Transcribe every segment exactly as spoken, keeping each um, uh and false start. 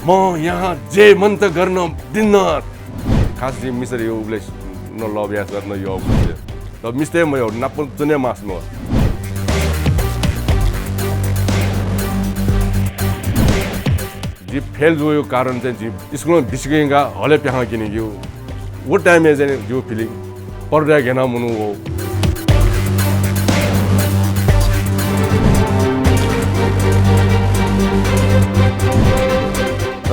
म यहाँ जे मन त गर्न दिन्न। खास जिं मिसत यःगुबलय् न love affair न यःगु। त मिस्त मयः, नाप च्वने मास्ति मखु। जि fail जूगु कारण चाहिँ जि स्कुलं बिसिके यंकाः हलय् प्याखं क्यनीगु। व time-य् चाहिँ जिगु feeling पर्दाय् घ्यना मनू वः।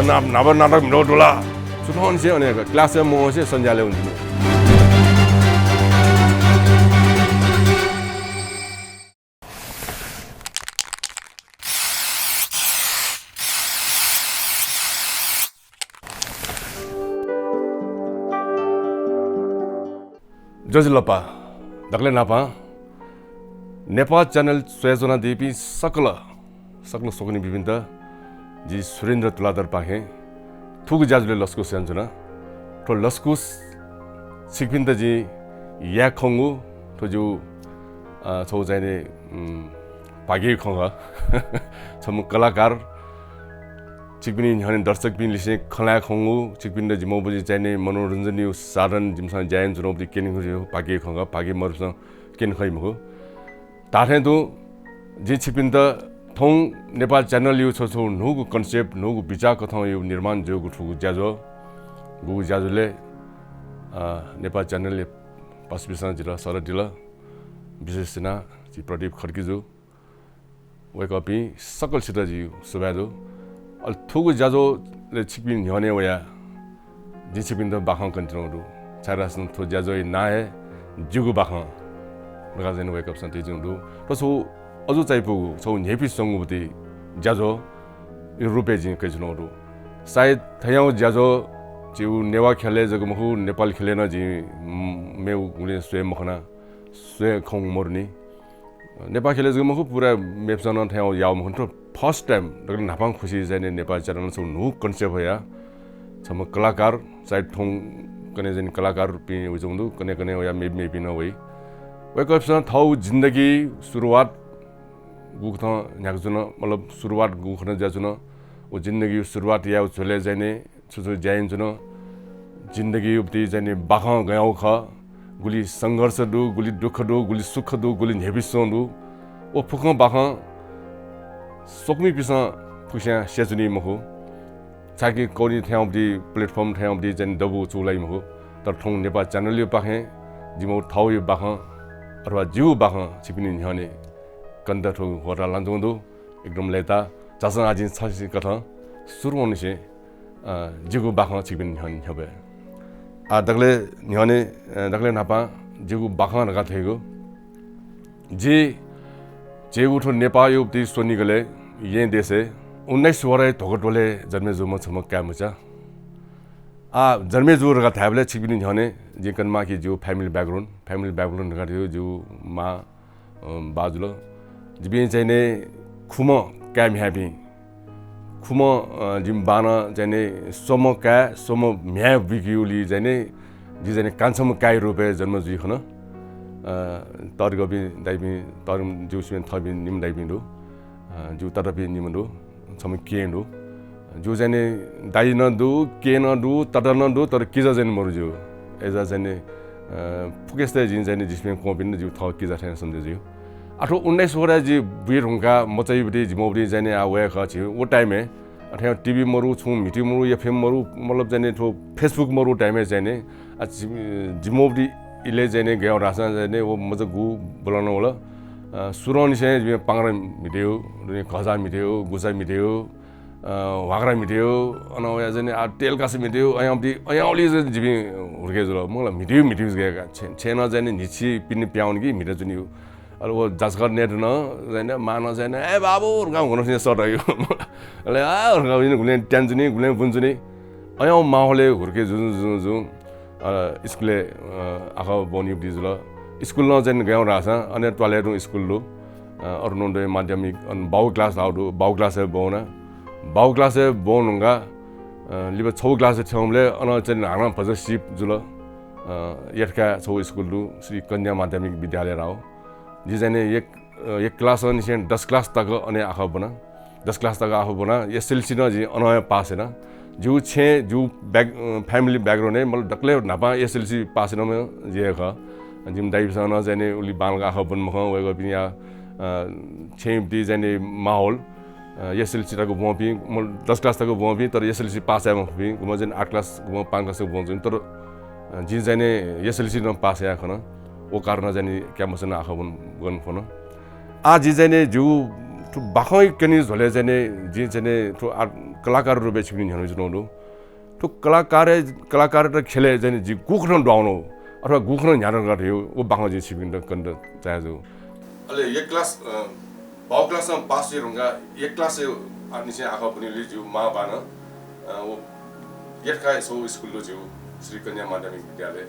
ना-, न्हापा नाटक म्हितः दुला। सुथंनिसें अने class-य् मवंसे सन्ध्यालय् वने। ज्वजलपा, दकलय् न्हापां नेपाः channel स्वयाच्वनादीपिं सकल, सकल स्वकुमिपिन्त जि सुरेन्द्र तुलाधरपाखें थुगु ज्याझ्वलय् लसकुस यानाच्वना। थ्व लसकुस छिकपिन्त जिं याये खंगु थ्व जिगु, अ, छगू चाहिँ नि, उम्, भाग्यया खँ खः। छम्ह कलाकार, छिकपिनि न्ह्यःने दर्शकपिं लिसें खँ ल्हाये खंगु, छिकपिन्त जिमि बजि चाहिँ नि मनोरञ्जनया साधन जिमिसं ज्या यानाच्वनागु क्यने खंगु भाग्यया खँ खः, भाग्य मरुपिन्सं क्यने खइ मखु। धात्थें तुं जिं छिकपिन्त थौं नेपाः channel-या छगू छगू न्हूगु concept, न्हूगु बिचाः कथंया निर्माण जूगु थुगु ज्याझ्वः, गुगु ज्याझ्वलय्, अ, नेपाः channel-या पासापिन्सं जितः सल्लाह दिल। विशेष यानाः झी प्रदीप खड्गीजु, वय्कःपिं सकलसित जिगु सुभाय् दु। अले थुगु ज्याझ्वलय् छिकपिनि न्ह्यःने वयाः जिं छिकपिन्त बाखं कनेत्यनागु दु। छाय्धाःसा थ्व ज्याझ्वःया नां हे जिगु बाखं धकाः चाहिँ वय्कःपिन्सं तयाच्वनागु दु। थ्व छगू अजू चायापुगु छगू न्ह्यइपुसे च्वंगु भति ज्याझ्वःया रूपय् जिं कयाच्वनागु दु। सायद थज्याःगु ज्याझ्वः झीगु नेवाः ख्यलय् जक मखु, नेपाल ख्यलय् नं जिं, उम्, मेगु गुलिं स्वये मखना, स्वये खंगु मदुनि। नेपाः ख्यलय् जक मखु, पूरा मेपिन्सं नं थज्याःगु याःगु मखु। थ्व first time दकलय् न्हापां खुसि चाहिँ नि नेपाः channel छगू न्हूगु concept हयाः छम्ह कलाकार, सायद थौं कन्हय् चाहिँ नि कलाकारपिं वयाच्वंगु दु, कन्हय् कन्हय् वयाः मेपिं मेपिं नं वइ। वय्कःपिन्सं थःगु जिन्दगी सुरुवात गुकथं न्ह्याकाच्वन, मतलब सुरुवात गुकथं जुयाच्वन, व जिन्दगी सुरुवात याःगु झ्वलय् चाहिँ नि छु छु ज्या यानाच्वन, जिन्दगीया भति चाहिँ नि बाखं गज्याःगु खः, गुलि संघर्ष दु, गुलि दुःख दु, गुलि सुख दु, गुलि न्ह्यइपुसे च्वंगु दु। व फुक्कं बाखं स्वकुमिपिन्सं फुक्कसियां स्यनाच्वनी मखु। छाय्कि कौनि थज्याःगु भति platform, थज्याःगु भति चाहिँ नि दबू चूलाइ मखु। तर थौं नेपाः channel-या पाखें जिमि थःगु बाखं अथवा जिगु बाखं छिकपिनि न्ह्यःने कनेत थ्व ह्वःताः लानाच्वंगु दु। एकदम लय्ताः। झासँ आः जिं छसिकथं सुरुवातंनिसें, अ, जिगु बाखं छिकपिनि न्ह्यःने न्ह्यब्वये। आः दकलय् न्ह्यःने, अ, दकलय् न्हापां जिगु बाखं धकाः धइगु, जि झीगु थ्व नेपाःया भति स्वनिगलय् येँ देशय् उन्नाइस वःराया ध्वगत्वलय् जन्मे जूम्ह छम्ह काय्मचा। आः जन्मे जू धकाः धायेबलय् छिकपिनि न्ह्यःने जिं कनेमाःगु जिगु family background, family background धकाः धइगु जिगु मां अ, बाः जुल। जिपिं चाहिँ नि खुम्ह काय् म्ह्याय्‌पिं। खुम्ह, अ, जिमि बाःनं चाहिँ नि स्वम्ह काय्, स्वम्ह म्ह्याय् बुइकीगुलिं चाहिँ नि जि चाहिँ नि कान्छाम्ह काय्‌या रूपय् जन्म जुइ खन। अ, तःधिकःपिं दाइपिं, तःधिकःपिं ज्यूपिं थःपिं निम्ह दाइपिं दु। अ, ज्यू ततापिं निम्ह दु। छम्ह केहेँ दु। ज्यू चाहिँ नि दाइ नं दु, केहेँ नं दु, तता नं दु, तर किजा चाहिँ नि मरु ज्यू। अय्‌सा चाहिँ नि, अ, फुक्कसित जिं चाहिँ नि जिस्मे क्वंपिं ज्यू थः किजा थें सम्झे ज्यू। आः थ्व उन्नाइस वःराय् जि बुइ धुंकाः मचाइ भति जिमि भति चाहिँ नि आः वये खः झी व time-य्। अथे TV मरु, छुं म्हिती मरु, FM मरु, मतलब चाहिँ नि थ्व Facebook मरु time-य् चाहिँ नि आ, जि-, जिमि भति इलय् चाहिँ नि गय् धाःसा चाहिँ नि व मचा गु बलं वल। अ, सुरुंनिसें जिमि पांग्रा म्हितेगु, दुने घजा म्हितेगु, गुचा म्हितेगु, अ, ह्वाग्रा म्हितेगु, अन वया चाहिँ नि आ तेलकासा म्हितेगु, अयां भति, अयां उलि चाहिँ जिमि हुर्के जुल। मला म्हितेगु, म्हितेगु जक का। छेँ, छेँनं चाहिँ नि न्हिच्छि पिने प्याउन कि म्हिते जुनिगु। अले व जासकर नेत नं चाहिँ नि, मां नं चाहिँ नि, "ए बाबु," हुर्कां हुन फिने सटयु। अले आ, हुर्कां गुलें त्यान जुनि, गुलें बुन जुनि। अयां माहौलय् हुर्के जुजु, जुजु, जुजु। अ, स्कुलय्, अ, आखः ब्वनी भति जुल। स्कुलं चाहिँ गय् धाःसा, अन त्वालय् तुं स्कुल दु। अ, अरुणोदय माध्यमिक, अन बाउ class धाउ दु, बाउ class-य् ब्वना। बाउ class-य् ब्वंधुंकाः, अ, लिपा छौ class-य् थ्यंबलय्, अन चाहिँ हानं भचा सिप जुल। अ, यट्काय् छौ स्कुल दु, श्री कन्या माध्यमिक विद्यालय धाउ। जि चाहिँ नि एक, अ, एक class-निसें दस class तक अन आखः ब्वना। दस class तक आखः ब्वना, एसएलसी नं जिं अनं हे पास याना। जिगु छेँ, जिगु back, अ, family background हे, मतलब, दकलय् न्हापां एसएलसी पास यानाम्ह जि हे खः। जिमि दाइपिसं नं चाहिँ नि उलि बांलाक आखः ब्वनी मखं, वय्कःपिनिया, अ, छेँय् ति चाहिँ नि माहौल, अ, एसएलसी तक ब्वंपिं, मतलब, दस class तक ब्वंपिं, तर एसएलसी पास याये मफुपिं, गुम्ह चाहिँ नि आठ class, गुम्ह पाँच class तक ब्वंपिं, तर, अ, जिं चाहिँ नि एसएलसी नं पास याये खन। व कारणं चाहिँ नि campus नं आखः ब्वन, ब्वने फन। आः जि चाहिँ नि जिगु थ्व बाखं क्यनी झ्वलय् चाहिँ नि जिं चाहिँ नि थ्व आ-, कलाकार रूपय् छिकपिनि न्ह्यःने च्वनागु दु। थ्व कलाकार, कलाकारत ख्यलय् चाहिँ नि जि गुकथं दुहां वनागु अथवा गुकथं न्ह्यानागु धइगु व बाखं जिं छिकपिन्त कनेत चाहेगु दु। अले एक class, अ, बाउ class नं पास जुइ धुंकाः एक class हे आ-, निसें आखः ब्वनीगुलिं जिगु मां बानं, अ, व यर्का छगू स्कुल दु जिगु श्री कन्या माध्यमिक विद्यालय।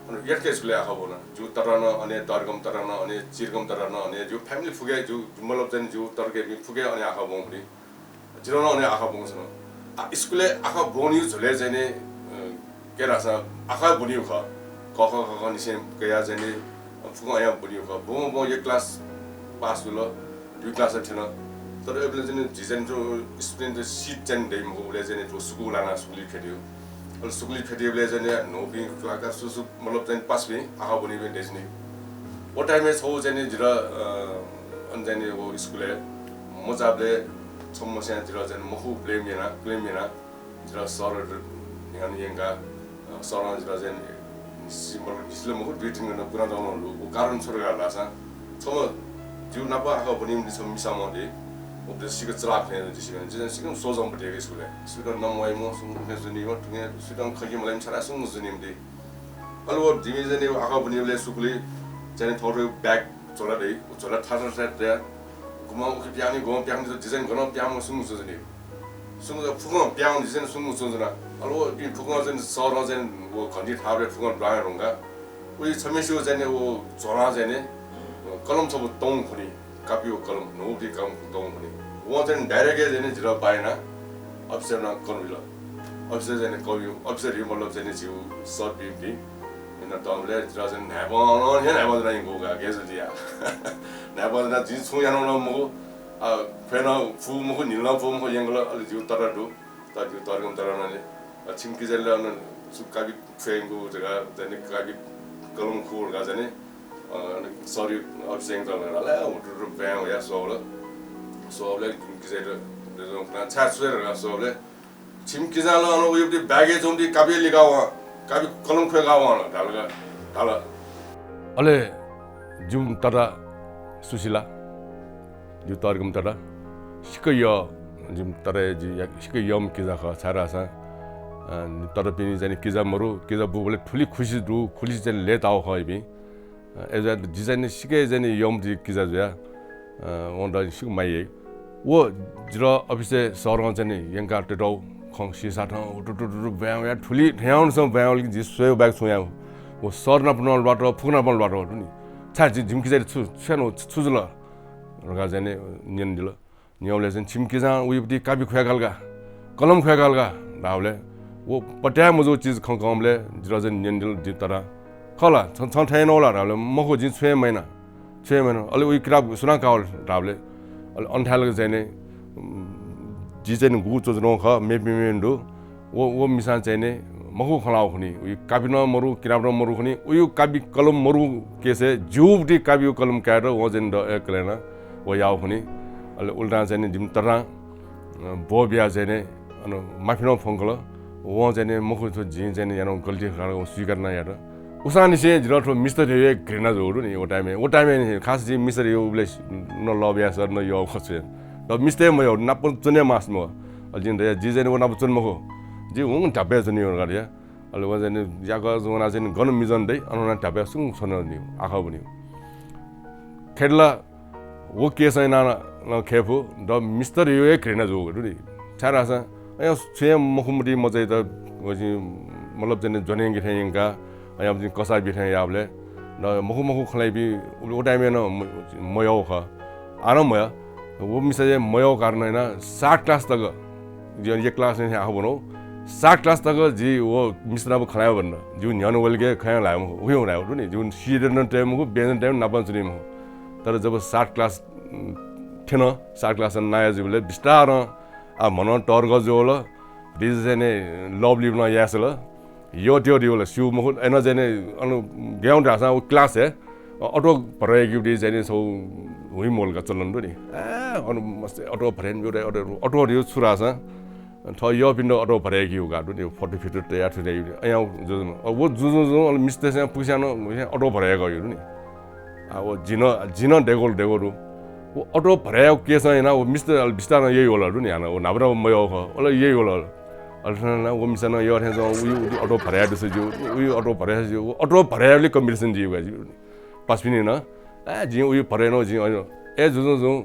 अन यर्का स्कुलय् आखः ब्वना। जिगु तता नं अन हे, तःधिकःम्ह तता नं अन हे, चिधिकःम्ह तता नं अन हे, जिगु family फुक्कं, जिगु मतलब चाहिँ जिगु तताकेहेँपिं फुक्कं अन हे आखः ब्वंगुलिं। जिं नं अन हे आखः ब्वंगु च्वना। आ, स्कुलय् आखः ब्वनीगु झ्वलय् चाहिँ नि, अ, के धाःसा आखः ब्वनीगु खः। क ख ख ख निसें कयाः चाहिँ नि, अ, फुक्कं अन हे ब्वनीगु खः। ब्वं ब्वं एक class पास जुल, दुई class थ्यन। तर अबलय् चाहिँ नि झी चाहिँ नि थ्व student seat चाहिँ नि दइ मखु, उबलय् चाहिँ नि थ्व सुकू लानाः सुकुली फ्यतुगु। अले सुकुली फ्यतुबलय् चाहिँ नि न्हूपिं कलाकार सु सु मतलब चाहिँ नि पासापिं आखः ब्वनीपिं दइच्वनी। व time-य् छगू चाहिँ नि जितः, अ, अन चाहिँ नि व स्कुलय् मचाबलय् छम्ह मसियां जितः चाहिँ नि मखु blame याना, claim याना, जितः sir न्ह्यःने यंकाः, अ, सरं जितः चाहिँ नि निसि-, मतलब निसि ला मखु, दुई तीन घण्टा कुना तःगु नं दु। व कारण छु धकाः धाःसा, छम्ह जिगु नाप आखः ब्वनीम्ह छम्ह मिसाम्ह दु। व सिक्क चलाख थें दु, सिक्क, जि चाहिँ सिक्क सोझम्ह पट्याक स्कुलय्। सुयातं नमवाइम्ह, सुं खँ जुनीम्ह, थुखे सुयातं खँ कि मलाइम्ह, छाय् सुं जुनीम्ह दु। अले व जिमि चाहिँ नि आखः ब्वनीबलय् सुकुली चाहिँ नि थःथः bag झोला दइ, व झोला थासय् थासय् तया। गुम्हं उखे पिहां वनी, गुम्हं पिहां वनी, जि चाहिँ गनं पिहां वनी सुं जुजुनी। सुं फुक्कं पिहां वनी, जि चाहिँ सुं जुजुना। अले व इपिं फुक्कं चाहिँ नि सरं चाहिँ नि व घन्टी थाःबलय् फुक्कं दुहां वये धुंकाः। उलि छम्हसिगु चाहिँ नि व झोलां चाहिँ नि कलम छपु तं खनी। कापी व कलम, न्हूगु कलम तं खनी। वं चाहिँ direct हे चाहिँ नि जितः बाय् यानाः अफिसय् नं कन बिल। अफिसय् चाहिँ नि कन बिल। अफिसय् धइगु मतलब चाहिँ नि जिगु sir पिं ति। इना तःबलय् जितः चाहिँ नि न्हाय्पं हे न्हाय्पं ज्वनाः यंकूगु का, गय् जुल या। न्हाय्पं ज्वनाः जिं छुं यानागु नं मखु। आ, ख्वये नं फुगु मखु, न्हिले नं फुगु मखु, यंकल। अले जिगु तता दु। त जिगु तःधिकःम्ह तता नं ले। आ, छिमि किजां ला अन छु कापी ख्वये यंकूगु धकाः चाहिँ नि कापी कलम खू धकाः चाहिँ नि, अ, अन सरया अफिसय् यंकल। अले हुतुतुतु ब्वाँय् वयाः स्वःबलय्, स्वःबलय् किजायात छाय् छु याये धकाः स्वःबलय्, छिमि किजां ला अन उयापट्टि bag-य् च्वंपिं कापी लिकाः वं, कापी कलम ख्वय्काः वं धाल का, धाल। अले जिमि तता सुशीला, जिगु तःधिकःम्ह तता, सिक्क यः, जिमि तता हे जि या-, सिक्क यःम्ह किजा खः, छाय्धाःसा, अ, ततापिनि चाहिँ नि किजा मरु, किजा बूबलय् थुलि खुसि दु, खुसि चाहिँ नि लय्ताः खः इपिं। अ, अय्‌जुयाः जि चाहिँ नि सिक्क हे चाहिँ नि यःम्ह जि किजा जुया, अ, वं द सिक्क माया याइ। व जितः अफिसय् सरं चाहिँ नि यंकाः तयातःगु खँ सीसाथं हुतुतुतुतु ब्वाँय् वयाः थुलि थ्यंगु नं ब्वाँय् वल कि जि स्वयेगु बाहेक छुं याये मफु। व सर नाप नं ल्वात, फुक्क नाप नं ल्वात दु नि। छाय् जि, जिमि किजायात छु, छु यानागु, छु, छु जुल धकाः चाहिँ नि न्यनादिल। न्यंबलय् चाहिँ छिमि किजां उयापट्टि कापी ख्वय्काल का, कलम ख्वय्काल का धाःबलय् व पत्याः मजूगु चिज खँ कंबलय् जितः चाहिँ न्यनादिल, जिमि ततां। खः ला, छं, छं थथे यानागु ला धाःबलय् मखु, जिं छुं हे मयाना, छुं हे मयाना। अले उया किताब सुनां काःगु धाःबलय् अले अन थाय् लाक चाहिँ नि, उम्, जि चाहिँ नि गुगु च्वच्वनागु खः, मेपिं मेपिं दु। व, व मिसां चाहिँ नि मखु खँ ल्हाःगु खनी। उया कापी नं मरु, किताब नं मरु खनी। उया कापी कलम मरु case-य् जिगुपट्टि कापी कलम कायेत वं चाहिँ नि द-, ए, कलय् यानाः व याःगु खनी। अले उल्टां चाहिँ नि जिमि ततां, अ, ब्वः बियाः चाहिँ नि अन माफी नं फ्वंकल। वं चाहिँ नि मखु, थ्व जिं चाहिँ नि यानागु गल्ती खः धकाः वं स्वीकार नं यात। उसांनिसें जितः थ्व मिस्टर रेयो हे घृणा जूगु दु नि व time-य्। व time-य् नि खास जिं मिस्टर रेयो उबलय् न love या सर न यः खः छुं। तर मिस्टर हे मयः, नाप च्वने मास्ति मखु। अले जिं धया, जि चाहिँ नि व नाप च्वने मखु। जि हुं ढापा हे च्वने धकाः धया। अले वं चाहिँ नि याकः वनाः चाहिँ नि गन मिजं दइ, अन वनाः ढापा सुं छ्वनादिल, आखः ब्वनीगु। खय्त ला व case यानाः नं खये फु, द मिस्टर रेयो हे घृणा जूगु दु नि। छाय्धाःसा अय् छुं हे मखु मति मचाइत, मतलब चाहिँ नि ज्वने यंके थें यंकाः, अय् चाहिँ कसाः बी थें याःबलय् द मखु मखु खँ ल्हाइपिं व time-य् नं म-, मयः खः। आः नं मयः। व मिसा चाहिँ मयः कारण यानाः सात class तक, जि एक class निसें आखः ब्वनागु, सात class तक जि व मिसा नाप खँ ल्हाये मफुत। जिगु न्ह्यःने वल कि खँ ल्हाये मखु, उखे ल्हाये मफुत नि। जिगु seat नं तये मखु, bench नं तये मखु, नाप नं च्वने मखु। तर जब सात class, उम्, थ्यन, सात क्लासं नाया जुइबलय् बिस्तारं आ, म्हनं तःधंगः जुल। भतिचा चाहिँ नि love लिपनं याये सल। यःत्यः दिवल, स्यू मखु, अन चाहिँ नि अन गय् धाःसां व class हे, अ, अटो भरय् याकेगु चाहिँ नि छगू हुइमल का चलन दु नि। ए, अन मस्त अटो भरय् यानाब्यु रे, अटो, अटो दिउ छु धाःसां, थः यःपिन्त अटो भरय् याकेगु का दु नि, फोटो फिटो तयाः थुइकायेगु नि। अयां जुजुं, अ, व जुजुं जुजुं, अले मिस्तय्‌सं पुग्सां नं अटो भरय् याकेगु दु नि। आ, व जिं नं, जिं नं देगल देगल दु। व अटो भरय् यायेगु case यानाः व मिस्त अले बिस्तारं यइवल दु नि हानं, व न्हापा न्हापा मयः खः, अले यइवल। अले थन व मिसा नं यः थें च्वं, उइ, उइ अटो भरय् याये दुसे ज्यू, उइ अटो भरय् याये ज्यू, व अटो भरय् यायेबलय् competition जुइगु का ज्यू नि। पासापिनि नं, ए, जिं उइ भरय् यानागु, जिं अन, ए, जुजुं जुजुं,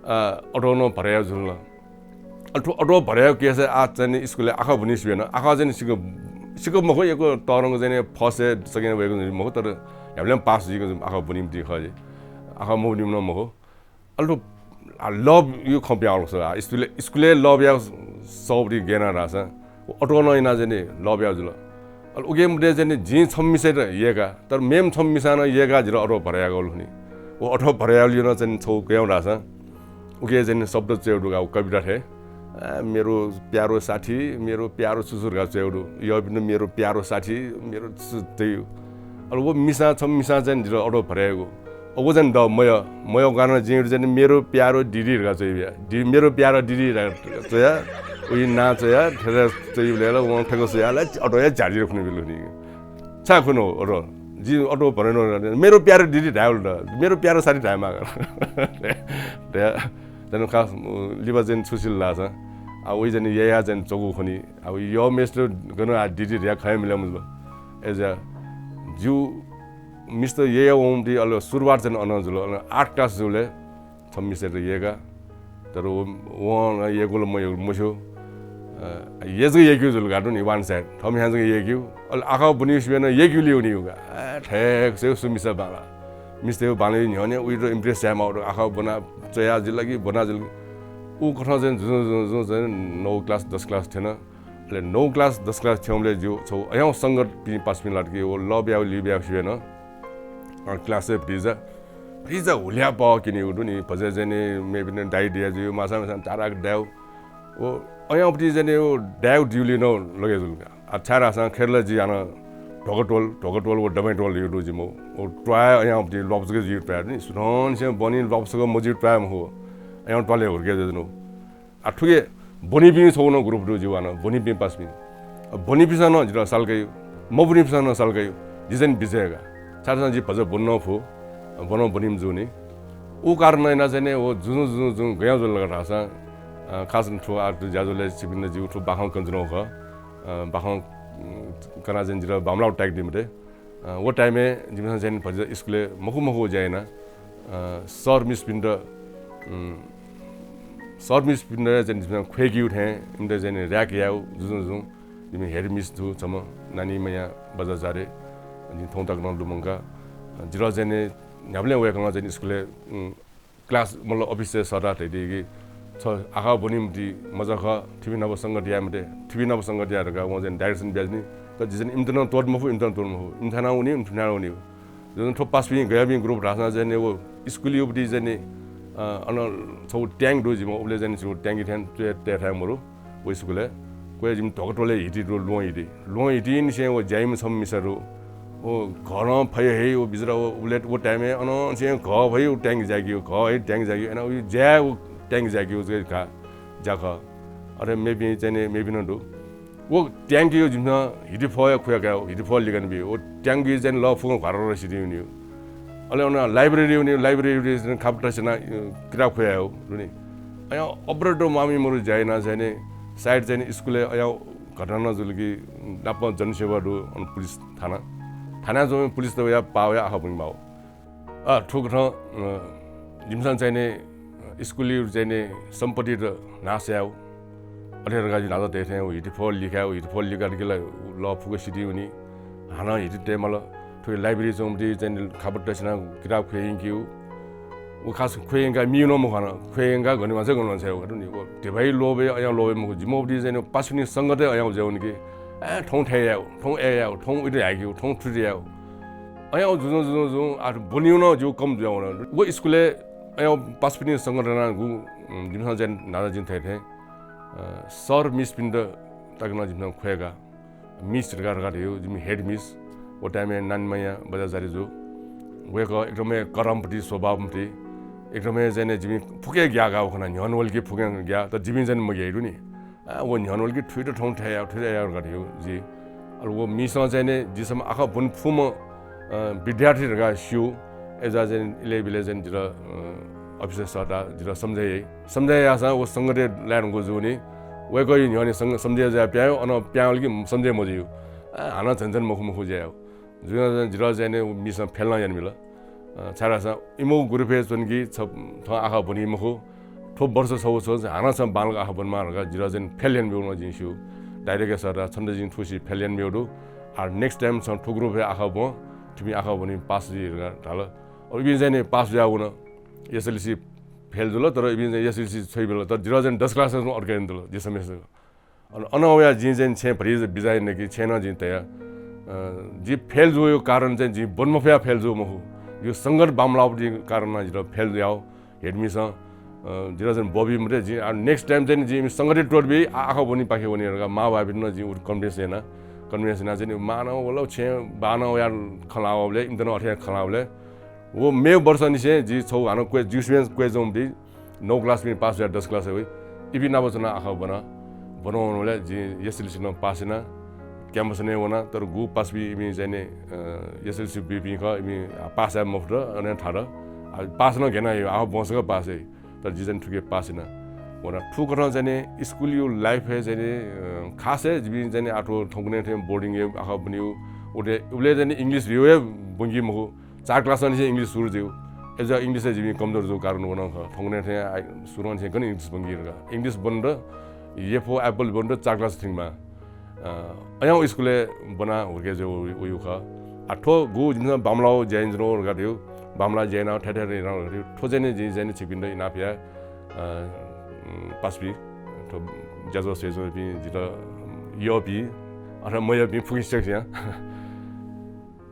आ, अटो नं भरय् यायेगु जुल। अले थ्व अटो भरय् यायेगु case आः चाहिँ नि स्कुलय् आखः ब्वनी सिबें नं, आखः चाहिँ नि सिक्क, सिक्क मखु, यक्व तःधंगु चाहिँ नि first second वयेगु मखु, तर न्ह्याबलें pass जुइगु आखः ब्वनीम्ह खः जि। आखः मब्वनीम्ह नं मखु। अले थ्व आ, love यागु खँ पिहां वल स। आ, स्कुलय्, स्कुलय् love यायेगु सःबलय् गय् याना धाःसां, व अटो नं यानाः चाहिँ नि love यायेगु जुल। अले उकी मते चाहिँ नि जिं छम्ह मिसायात यय्‌का, तर मेम्ह छम्ह मिसां नं यय्‌काः जितः अटो भरय् यायेगु खः नि। व अटो भरय् यायेगु नं चाहिँ नि छगू गय् धाःसां, उकी चाहिँ नि शब्द च्वयेगु दु का, व कविता थें। आ, मेरो प्यारो साथी, मेरो प्यारो चुचु धकाः च्वयेगु दु। यःपिन्त मेरो प्यारो साथी, मेरो चुचु धइगु। अले व मिसां, छम्ह मिसां चाहिँ नि जितः अटो भरय् यायेगु। अ, व चाहिँ नि द मयः, मयः कारणं जिं चाहिँ नि मेरो प्यारो दिदी धकाः च्वयाबिया। दि-, मेरो प्यारो दिदी धकाः च्वया, उइ नां च्वया, थथे च्वइबलय् ला वं थथे स्वयाः ला अटो हे झारी खुनाबिल नि। छाय् खुनु अटो? जिं अटो भरय् यानागु, मेरो प्यारो दिदी धायेबलय् द, मेरो प्यारो साथी धायेमाः का। धया, चाहिँ नि खास, उ, लिपा चाहिँ नि छु सिल धाःसा, आ, उइ चाहिँ नि ययाः चाहिँ नि च्वकू खनी। आ, यःम्हेसित गन आ दिदी धया खँ हे मिले मजुल। अय्‌जुया, जिगु मिस्त यय् वंम्ह ति अले सुरुवात चाहिँ नि अनं जुल। अले आठ class जुलय् छम्ह मिसायात यय्‌का। तर व, वं यय्‌कू ला मयय्‌कू ला मस्यू। अ, यय् जक यय्‌कू जुल का दु नि, one side। थःम्हं जक यय्‌कू। अले आखः ब्वनी सिबें नं यय्‌कू लिउ नि का। अ, थथे सु मिसा बांला। मिस्तय् बांलाइ न्ह्यःने उइत impress यायेमाः, आखः ब्वना च्वया जुल कि ब्वना जुल कि। उ कथं चाहिँ जुजुं जुजुं जुजुं चाहिँ नौ class, दस class थ्यन। अले नौ class, दस class थ्यंबलय् जिगु छगू अयां संगतपिं पासापिं लात कि व love यायेगु लिउ यायेगु सिबें नं, अ, class-य् भतिचा, भतिचा हुल्याः पहः क्यनीगु दु नि, भचा चाहिँ नि मेपिन्त दाइ दिया जुइगु, मासां मासां ताराक दायेगु। व अयां पति चाहिँ नि व दायेगु दिउलिं नं लगे जुल का। आ, छाय् धाःसां खय्‌र ला जि हानं ध्वाखा त्वाल, ध्वाखा त्वाल व दबँय् त्वाल धइगु दु जिमिगु। व त्वाये अयां पति ल्वापु जक जुइ त्वाये दु नि, सुथंनिसें ब्वनी ल्वापु जक मजुइ त्वाये मखु। अयां त्वालय् हुर्के जुइ धुन। आ, थुके ब्वनीपिं छगू नं group दु जिगु हानं, ब्वनीपिं पासापिं। आ, ब्वनीपिन्सं नं जितः साल कइ, मब्वनीपिन्सं नं साल कइ, जि चाहिँ नि बिचय् का। छाय् धाःसां जि भचा ब्वने नं फु, ब्वने नं ब्वनीम्ह जू नि। उ कारणं यानाः चाहिँ नि व जुजुं जुजुं जुजुं गय् जुल का धाःसां, अ, खास थ्व आः थ्व ज्याझ्वलय् छिकपिन्त जिगु थ्व बाखं कनाच्वनागु खः। अ, बाखं, उम्, कनाः चाहिँ नि जितः बांमलाः ताय्‌कादी मते। अ, व time-य् जिमिसं चाहिँ नि भतिचा स्कुलय् मखु मखु ज्या याना, अ, सर मिसपिन्त, उम्, सर मिसपिन्त चाहिँ नि जिमिसं ख्वय्‌केगु थें, इमित चाहिँ नि र्‍याक यायेगु जुजुं जुजुं। जिमि head miss दु छम्ह, नानी मया बज्राचार्य, जिं थौं तक नं लुमंका। अ, जितः चाहिँ नि न्ह्याबलें वय्‌कलं चाहिँ नि स्कुलय्, उम्, class, मतलब, office-य् सःताः धयादी कि छ आखः ब्वनीम्ह ति मचा खः, थुपिं नाप संगत याये मते, थुपिं नाप संगत या धकाः वं चाहिँ direction बियादिल नि। तर जि चाहिँ इमित नं त्वःते मफु, इमित नं त्वःते मफु, इमि थानाः वनी, इमि थानाः वनी। जि चाहिँ थ्व पासापिं गयापिं group धाःसां चाहिँ नि व स्कुलय् उपति चाहिँ नि, अ, अन छगू tank दु जिमिगु, उबलय् चाहिँ नि छगू tank थें च्वय् तये थाय् मरु। व स्कुलय् क्वय् जिमि ध्वाखा त्वालय् हिति दु, ल्वहं हिति। ल्वहं हितिनिसें व ज्या याइम्ह छम्ह मिसा दु। व घः नं फइ हे, व बिचरा व उबलय् व time-य् अनंनिसें घः फइ, व tank जाय्‌की, घः फइ, tank जाय्‌की। अन उ ज्या, व tank जाय्‌की, व जक का, ज्या खः। अथे मेपिं चाहिँ नि, मेपिं नं दु। व tank-य् जिमिसं हिति फः हे खुया काये, हिति फः लिकाने बी। व tank-य् चाहिँ नि लः फुक्कं घ्वारर सिधि वनी। अले अन library वनी, library चाहिँ नि खापत सिना, अ, किताब खुया यायेगु दु नि। अयां अब्रत मामी मरु ज्या याना चाहिँ नि, सायद चाहिँ नि स्कुलय् अयां घटना नं जुल कि नापं जनसेवा दु, अन पुलिस थाना। थानाय् च्वंपिं पुलिसत वयाः पाः वयाः आखः ब्वनेमाःगु। अ, थुकथं, अ, जिमिसं चाहिँ नि स्कुलय् चाहिँ नि सम्पत्तित नाश यायेगु। अथे धकाः जिं न्हाचः धयाथें व हिति फः लिकायेगु, हिति फः लिकात कि ला लः फुक्क सिधि वनी। हानं हिति तये माल। थुकी library च्वंपिं चाहिँ नि खापत सिना किताब खुया यंकीगु। व खास खुया यंकाः मीगु नं मखु हानं, खुया यंकाः गनेमाःसा गनेमाःसा यायेगु नि। व धिबाया लोभय् अयां लोभय् मखु, जिमिगु उपति चाहिँ नि पासापिनि संगतय् अयां ज्या वनी कि, ए, थौं थथे यायेगु, थौं अथे यायेगु, थौं उइत हाइकेगु, थौं थुइत यायेगु। अयां जुजुं जुजुं जुजुं आः ब्वनीगु नं जिगु कम जुया वन। व स्कुलय् अय् पासापिनि संगठनय् गु, उम्, जिमिसं चाहिँ न्हाचा जिं थथे थें, अ, सर मिसपिन्त तक नं जिमिसं ख्वय्‌का, मिस धकाः धकाः धयो, जिमि हेड मिस, व time-य् नानीमाया बज्याचार्य जु। वय्‌कः एकदमै करमपति, स्वभावपति, एकदमै चाहिँ जिमि फुक्कं ग्याः का व खना, न्ह्यःने वल कि फुक्कं ग्याः, तर जिमि चाहिँ मग्याइ दु नि। आ, व न्ह्यःने वल कि थुइत थौं थथे याः, थुइत याः धकाः धयो जि। अले व मिसं चाहिँ नि जिसम्म आखः ब्वने फुम्ह, अ, विद्यार्थी धकाः स्यू। अय्‌जुया चाहिँ इलय् बिलय् चाहिँ जितः, अ, अफिसय् सःता जितः सम्झे याइ। सम्झे याःसां व संगतय् लाये धुंकूगु जूनि। वय्‌कःया न्ह्यःने सं-, सम्झे जुयाः पिहां वल, अन पिहां वल कि सम्झे मजुइगु। आ, हानं झन झन मखु मखु जुयाः वल। जुयाः चाहिँ जितः चाहिँ नि व मिसं फेल नं यानाबिल। अ, छाय्‌धाःसा इमिगु group-य् च्वन कि छ, थः आखः ब्वनी मखु। थ्व वर्ष छगू च्वन, हानं छं बांलाक आखः ब्वनेमाः धकाः जितः चाहिँ फेल यानाब्यूगु नं जिं स्यू। Direct-य् सःता, छन्त जिं थुसी फेल यानाब्यूगु दु। आ, next time छं थ्व group-य् आखः ब्वँ, थुपिं आखः ब्वनी पास जुइ धकाः धाल। अले इपिं चाहिँ नि पास जुयाः वन। SLC फेल जुल, तर इपिं चाहिँ SLC छ्वयाबिल, तर जितः चाहिँ दस class-य् अड्काइ यानादिल, जिसम्म। अन, अन वयाः जिं चाहिँ छेँय् भतिचा बिदा याना कि छेँय् नं जिं तया। अ, जि फेल जूगु कारण चाहिँ जि ब्वने मफयाः फेल जूगु मखु। जिगु संगत बांमलाःगुया कारण नं जितः फेल जुयाः वल। हेड मिसं, अ, जितः चाहिँ ब्वःबी मते, जिं, आ, next time चाहिँ जिं इमि संगतय् त्वःताबी, आ, आखः ब्वनीपाखे वनी धकाः मांबौपिन्त नं जिं उति convince याना। Convince यानाः चाहिँ मां नं वल, छेँय् बां नं वयाः खँ ल्हाः वःबलय्, इमित नं अथे खँ ल्हाः वःबलय् व मेगु वर्षंनिसें जि छगू हानं क्वय्, जिगु स्वयां क्वय् च्वंपिं नौ class-पिं पास जुयाः दस class-य् वइ। इपिं नाप च्वनाः आखः ब्वना। ब्वना वंबलय् जिं SLC नं पास याना, campus-य् वना, तर गु पासापिं इपिं चाहिँ नि, अ, SLC बीपिं खः, इपिं पास याये मफुत, अन थात। आ, पास नं गय् याना, आखः ब्वंसां पास याइ। तर जि चाहिँ थुकी पास याना वना। थुकथं चाहिँ नि school-या life-य् चाहिँ नि, अ, खासै जिपिं चाहिँ नि आः थौंकन्हय् थें boarding-य् आखः ब्वनीगु, उबलय्, उबलय् चाहिँ नि English भिउ हे ब्वंकी मखु। चार class-निसें English सुरु जुइगु। अय्‌जुया English-य् जिमि कमजोर जूगु कारण व नं खः। थौंकन्हय् थें आ, सुरुंनिसें गन English ब्वंकी धकाः। English ब्वनेत, A for apple ब्वनेत चार class थ्यंकेमाः। अ, अय्‌नं school-य् ब्वनाः हुर्के जुयाः वइ, वइगु खः। आ, थ्व गु जिमिसं बांमलाःगु ज्या यानाच्वनागु धकाः धयो, बांमलाः ज्या यानाः थथे थथे यानाः धकाः धयो। थ्व चाहिँ नि जिं चाहिँ नि छिकपिन्त इनाप याये, अ, उम्, पासापिं, थ्व ज्याझ्वः स्वयाच्वंपिं जितः यःपिं, अथवा मयःपिं फुक्कसिनं।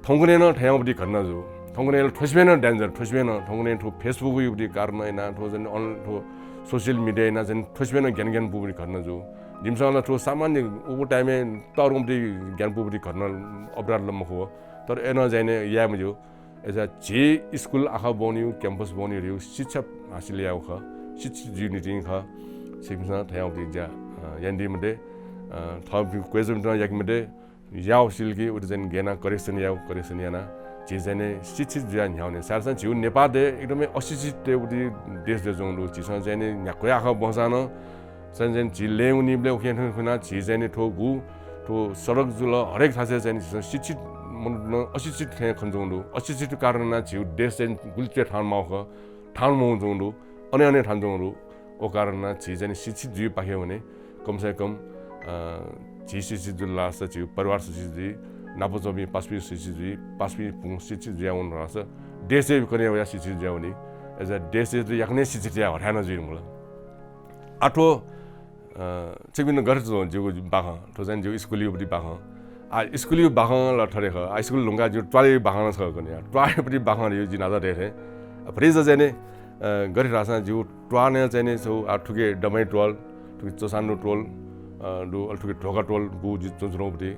थौंकन्हय् नं थथे याउँगु घटना जू। थौंकन्हय् ला थ्वसिबें नं danger, थ्वसिबें नं। थौंकन्हय् थ्व Facebook-या बुद्धि कारण यानाः, थ्व चाहिँ अन-, थ्व social media यानाः चाहिँ थ्वसिबें नं ग्यानाः ग्यानाः पूगु घटना जू। जिमिसं ला थ्व सामान्य उगु time-य् तःधंगु बुद्धि ग्यानाः पूगु घटना, अपराध ला मखु हो। तर अय्‌नं चाहिँ नि याये मज्यू। अय्‌सा झी school आखः ब्वनीगु, campus ब्वनीगु शिक्षा हासिल यायेगु खः, शिक्षित जुइगु निंतिं खः। छिकपिन्सं थथे याउँगु ज्या, अ, यानादी मते, अ, थःपिं क्वय्‌जूपिन्त नं याके मते। याःगु सिल कि उति चाहिँ गय् यानाः correction यायेगु, correction यानाः झी चाहिँ नि शिक्षित जुयाः न्ह्यावने। छाय्‌धाःसा झीगु नेपाः देश एकदमै अशिक्षित देश जुयाच्वंगु दु। झीसं चाहिँ नि न्ह्याक्व आखः ब्वंसां नं चाहिँ, चाहिँ झी लँय् वनीबलय् उखें थुखें खुनाः झी चाहिँ नि थ्व गु, थ्व सडक जुल, हरेक थासय् चाहिँ नि झीसं शिक्षित मनूत नं अशिक्षित थें खनाच्वंगु दु। अशिक्षित कारणं झीगु देश चाहिँ गुलि च्वय् थाहां माःगु खः, थाहां मवंच्वंगु दु, अने अने थाहां च्वंगु दु। व कारणं झी चाहिँ नि शिक्षित जुइपाखे वने, कम से कम, अ, झी शिक्षित जुल धाःसा झीगु परिवार शिक्षित जुइ, नाप च्वंपिं पासापिं शिक्षित जुइ, पासापिं भुं शिक्षित जुयाः वन धाःसा देशय् कन्हय् वयाः शिक्षित जुयाः वनी। अय्‌सा देशय् याकनं शिक्षित याये हथाय् नं जुइ धुंकल। आ थ्व, अ, छिकपिन्त गथे च्वं जिगु बाखं, थ्व चाहिँ जिगु school-या बुद्धि बाखं। आ, school-या बाखं ला थथे खः। आ, school धुंकाः जिगु त्वाःया बाखं नं छगू कने। आ, त्वाःया बुद्धि बाखं धइगु जिं न्हाचा धयाथें। आ, भतिचा चाहिँ नि, अ, गथे धाःसा जिगु त्वाः नं चाहिँ नि छगू, आ, थुकी दमाइ त्वाल, थुकी चसान्हु त्वाल, अ, दु, अले थुकी ध्वाखा त्वाल, गु जि च्वनाच्वनागु बुद्धि।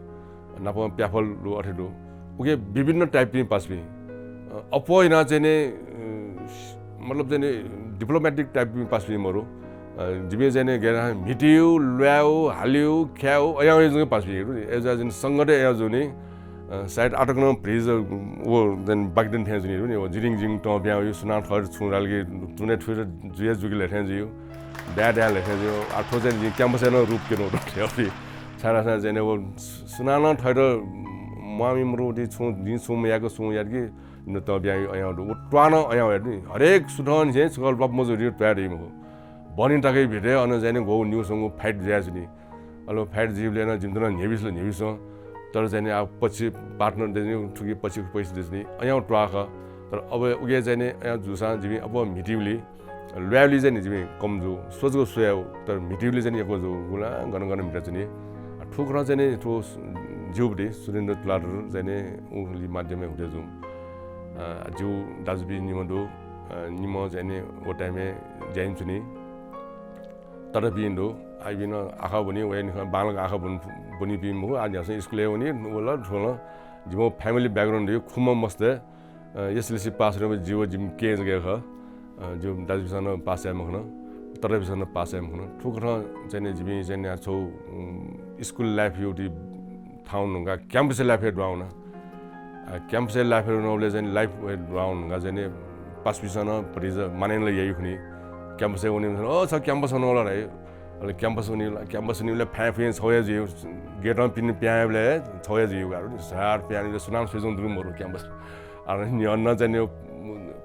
नापं प्याफल दु, अथे दु। उकी विभिन्न type-पिं पासापिं। अ, अप्वः यानाः चाहिँ नि, अ, मतलब चाहिँ नि diplomatic type-पिं पासापिं मरु। अ, जिपिं चाहिँ नि गय् यानाः म्हितीगु, ल्वायेगु, हालेगु, ख्यायेगु, अय्‌नं वइगु पासापिं दु नि। अय्‌जुयाः चाहिँ नि संगत अय्‌नं जूनि। अ, सायद आः तक नं भतिचा व चाहिँ नि बाकि दनि थें जूनि दु नि। व जिरिङ जिरिङ तं पिहां वइ, सुनां थःत छुं धाल कि तुने थुइत जुया जुकि ले थें जुइ। दाय् दाय् ले थें जुइ। आ थ्व चाहिँ नि campus-य् नं रूप क्यनागु दु थें वइ। छाय्‌धाःसा चाहिँ नि व सुनानं थःत म्वाःमि मरुगु ति छुं, जिं छुं मयाक सुं यात कि न तं पिहां वइ अय्‌नं दु। व त्वाः नं अय्‌नं वइ नि। हरेक सुथंनिसें छकः लप मजू धइगु त्वाये दइ मखु। बहनी तकया भितरय् अन चाहिँ नि ग्वःगु निगू स्वंगू fight जुयाच्वनी। अले fight जुइबलय् नं जिमित नं न्ह्यबिसल, न्ह्यबिसल। तर चाहिँ नि आ पछि partner चाहिँ नि थुकी पछि पैसा दइच्वनी। अय्‌नं त्वाः खः। तर अब उकी चाहिँ नि अय्‌नं जूसां जिमि अप्वः म्हितीबलय् ल्वायेबलय् चाहिँ नि जिमि कम जू, स्वजक स्वयागु, तर म्हितीबलय् चाहिँ नि यक्व जू, गुलां गन गन म्हिताच्वनी। आ, थुकथं चाहिँ नि थ्व जिगु बुद्धि सुरेन्द्र तुलाधर चाहिँ नि उगु माध्यमय् हुत्या जू। आ, जिगु दाजुपिं निम्ह दु, अ, निम्ह चाहिँ नि व time-य् ज्या यानाच्वनी। ततापिं दु, आः इपिं नं आखः ब्वनी, वया निखं बांलाक आखः ब्वन-, ब्वनीपिं मखु, आः न्ह्यासं स्कुलय् वनी, व ला थ्व ला जिमिगु family background दु, खुम्ह मस्तय्, अ, एसएलसी पास यानाबलय् जि व जिमि केहेँ जक हे खः। अ, जिमि दाजुपिन्सं नं पास याये मखन, ततापिन्सं नं पास याये मखन। थुकथं चाहिँ नि जिमि चाहिँ नि छगू, उम्, school life-या उति थाहां वने धुंकाः campus-या life-य् दुहां वना। आ, campus-या life-य् वनाबलय् चाहिँ नि life-य् दुहां वने धुंकाः चाहिँ नि पासापिन्सं नं भतिचा मानय् नं याइ खनी। Campus-य् वनीपिन्सं, "ओ, छ campus वनागु ला?" धाइ। अले campus वनी ला, campus वनीबलय् फाँय् फुँय् छगू हे जुइ, gate-ं पिने पिहां वयेबलय् छगू हे जुइ, गाह्रो नि, झार पिहां वनीबलय् सुनानं स्वयाच्वंगु दुने मरु campus। आ, न्ह्यःने चाहिँ नि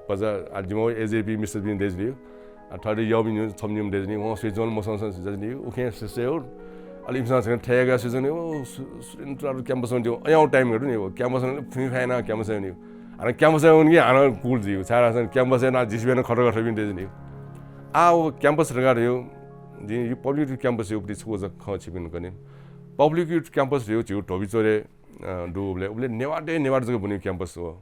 भचा, आ, जिमिगु एजेपी मिस्तपिं दय्‌जु नि। आ, थथे यःपिं छम्ह निम्ह दय्‌जु नि, वं स्वयाच्वंगु मसंक दय्‌जु नि, उखें सिसय् हो। अले इमिसं छकः थय्‌काः स्वयाच्वंगु नि, "ओ, सु-, सुरेन तुलाधर campus वनी।" अय्‌यागु time-य् नि campus वनी, फुँय् फाँय् यानाः campus वनी। हानं campus वनी कि हानं cool जुइ। छाय्‌धाःसा campus-य् यानाः जिसिबय् नं खटखट थःपिं दय्‌जु नि। आ, व campus धकाः धयो, जिं यो public campus-या उति छगू जक खँ छिकपिन्त कने। Public campus धयो झीगु धोबीचोरे, अ, दुबलय्, उबलय् नेवाःतय् नेवाःत जक ब्वनीगु campus हो।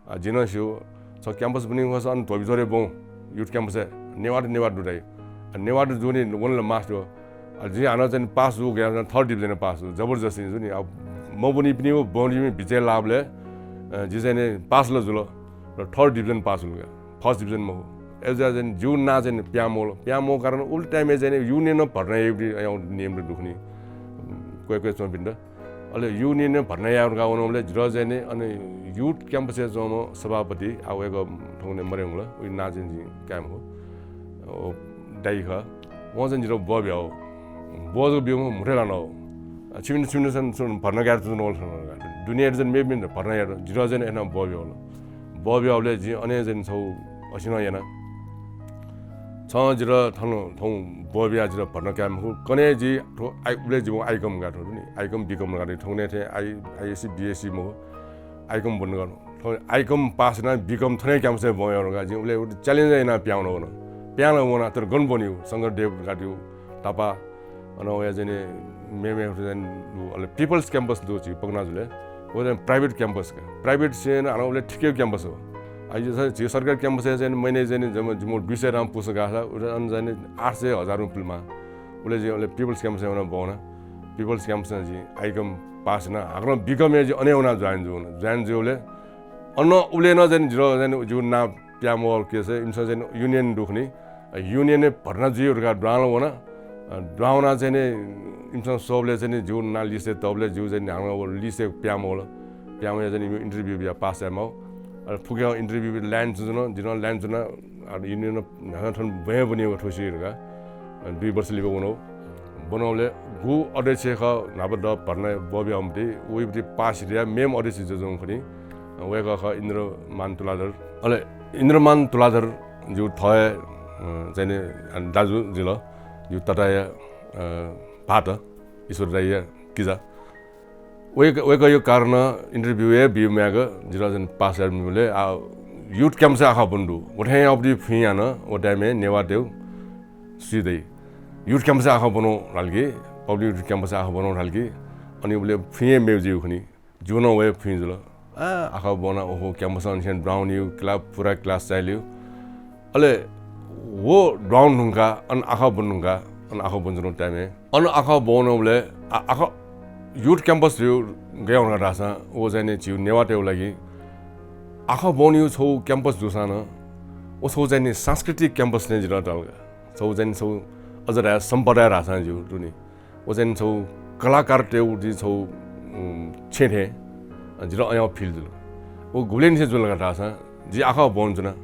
आ, जिं नं स्यू, छ campus ब्वनीगु खःसा अन धोबीचोरे ब्वँ, youth campus-य् नेवाःत नेवाःत दु धाइ। आ, नेवाःत जूगुलिं वन ला must हो। आ, जिं हानं चाहिँ नि पास जूगु गया, third division-य् पास जू, जबरजस्ती जू नि। आ, मब्वनीपिनिगु ब्वनीपिनि बिचय् लाःबलय्, अ, जि चाहिँ नि पास ला जुल, र third division पास जुल का, first division मखु। अय्‌जुयाः चाहिँ नि जिगु नां चाहिँ नि पिहां मवल, पिहां मवःगु कारण उबलय् time-य् चाहिँ नि union-य् भर्ना याइगु अय्‌यागु नियम दु खनी, क्वय् क्वय् च्वंपिन्त। अले union-य् भर्ना यायेगु धकाः वनाबलय् जितः चाहिँ नि अन youth campus-य् च्वंम्ह सभापति, आ, वय्‌कः थौंकन्हय् मरे वंगु ला, वया नां चाहिँ जिं काये मखु। व दाइ खः। वं चाहिँ जितः ब्वः बियाव। ब्वः जक ब्यूम्ह म्हुतुं ला नं, "छिमित, छिमित चाहिँ छु भर्ना कायेत च्वनागु ला?" दुनियाँया चाहिँ मेपिन्त भर्ना यात, जितः चाहिँ नि अय्‌नं ब्वः बियावल। ब्वः बियाबलय् जिं अन हे चाहिँ नि छगू असिनं याना। छं जितः थन थौं ब्वः बियाः जितः भर्ना काये मखु। कन्हय् जि थ्व आइ-, उबलय् जिमिगु आइकम का थ्व दु नि। आइकम बिकम का थ्व। थौंकन्हय् थें आइ-, आइएससी, बिएससी मखु। आइकम ब्वने का थ्व। थौं आइकम पास यानाः बिकम थन हे campus-य् ब्वं यायेगु का। जिं उबलय् उति challenge यानाः पिहां वना। पिहां ला वना, तर गन ब्वनीगु? शंकरदेव का थ्व, तापा, अन वया चाहिँ नि मेमे चाहिँ नि दु, अले People's Campus दु झी पकनाजुलय्। व चाहिँ private campus का। Private चाहिँ नि हानं उबलय् ठिकय् campus हो। आ, यो चाहिँ झी सरकारी campus-य् चाहिँ नि महिना चाहिँ नि जम्मा जिमिगु दुई सय रां पुसा गाःसा, उबलय् अन चाहिँ नि आठ सय हजार रुपियाँ पुलेमाः। उबलय् जिं अले People's Campus-य् वनाः ब्वं वना। People's Campus-य् जिं आइकम पास याना, हाकनं बिकमय् जिं अन हे वनाः join जू वना। Join जूबलय् अन उबलय् नं चाहिँ नि जितः चाहिँ नि जिगु नां पिहां मवःगु case-य् इमिसं चाहिँ नि union दु खनी। अ, union-य् भर्ना जुइ धकाः दुहां ला वना। अ, दुहां वनाः चाहिँ नि इमिसं स्वःबलय् चाहिँ नि जिगु नां list-य् तःबलय् जिगु चाहिँ नि हानं व list-य् पिहां मवल। पिहां वयाः चाहिँ नि इमिगु interview बियाः पास यायेमाः। अले फुक्कं interview line च्वन, जिं नं line च्वना। अ, union न्हाचः थन ब्वं ब्वनीगु थ्व सी धकाः, अ, दुई वर्ष लिपा वनागु। वनाबलय् गु अध्यक्ष खः न्हापा दः भर्ना ब्वः बियावंम्ह, वयापट्टि पास यानाः मेम्ह अध्यक्ष जुयाच्वंम्ह खनी। अ, वय्‌कः खः इन्द्रमान तुलाधर। अले इन्द्रमान तुलाधर जु थः हे, अ, चाहिँ नि, अ, दाजु जुल, जु तताया, अ, भाःत, ईश्वर दाइया किजा। वय्‌क-, वय्‌कःया कारणं interview हे बी मयाक जितः चाहिँ पास याये मबलय्, आ, youth campus-य् आखः ब्वने दु। व थें याःगुति फुइँ याना, व time-य् नेवाःतय् सुइ दइ। Youth campus-य् आखः ब्वनौ धाल कि, public campus-य् आखः ब्वनौ धाल कि, अनि उबलय् फुइँ हे मेगु जुइ खनी। जिगु नं व हे फुइँ जुल। आ, आखः ब्वना, ओहो, campus-य् अनिसें दुहां वनीगु, क्ला-, पुरा class चाःहिलीगु। अले व दुहां वने धुंकाः, अन आखः ब्वने धुंकाः, अन आखः ब्वनाच्वनागु time-य्, अन आखः ब्वनाबलय्, आ, आखः youth campus धइगु गय् धुंकाः धाःसा, व चाहिँ नि झीगु नेवाःतय्‌गु लागि आखः ब्वनीगु छगू campus जूसां नं, व छगू चाहिँ नि सांस्कृतिक campus थें जितः ताल का। छगू चाहिँ नि छगू अझ धाये सम्पदा धाःसां ज्यू दु नि। व चाहिँ छगू कलाकारतय्‌गु जि छगू, उम्, छेँ थें, अ, जितः अय्‌यागु feel जुल। व गुबलेंनिसें जुल का धाःसा, जि आखः ब्वनाच्वना।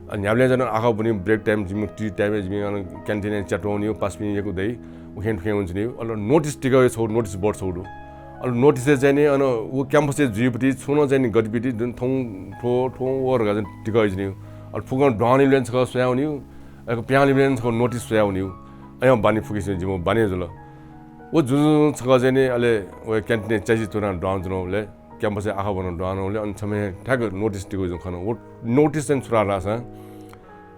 अ, न्ह्याबलें च्वना आखः ब्वनी, break time, जिमि tea time-य् जिमि अन canteen-य् च्यात्वंगु नि, पासापिं यक्व दइ, उखें थुखें वनाच्वनी। अले notice तिकः छगू notice board छगू दु। अले notice-य् चाहिँ नि अन व campus-य् जुइपति छुं नं चाहिँ नि गतिविधि जुन थौं थ्व, थ्व व धकाः चाहिँ तिकः जुनि। अले फुक्कं दुहां वनीबलय् छकः स्वयावनी, अले पिहां वनीबलय् छकः notice स्वयावनी। अय्‌यागु बानी फुक्कसिनं जिमिगु बानी जुल। व जुजुं छकः चाहिँ नि अले व canteen-य् च्यासि च्वनाः दुहां वनाच्वनाबलय् campus-य् आखः ब्वनाः दुहां वनाबलय् अन छम्ह हे ठ्याक्क notice तिकः जुं खन। व notice चाहिँ छु धाःसा,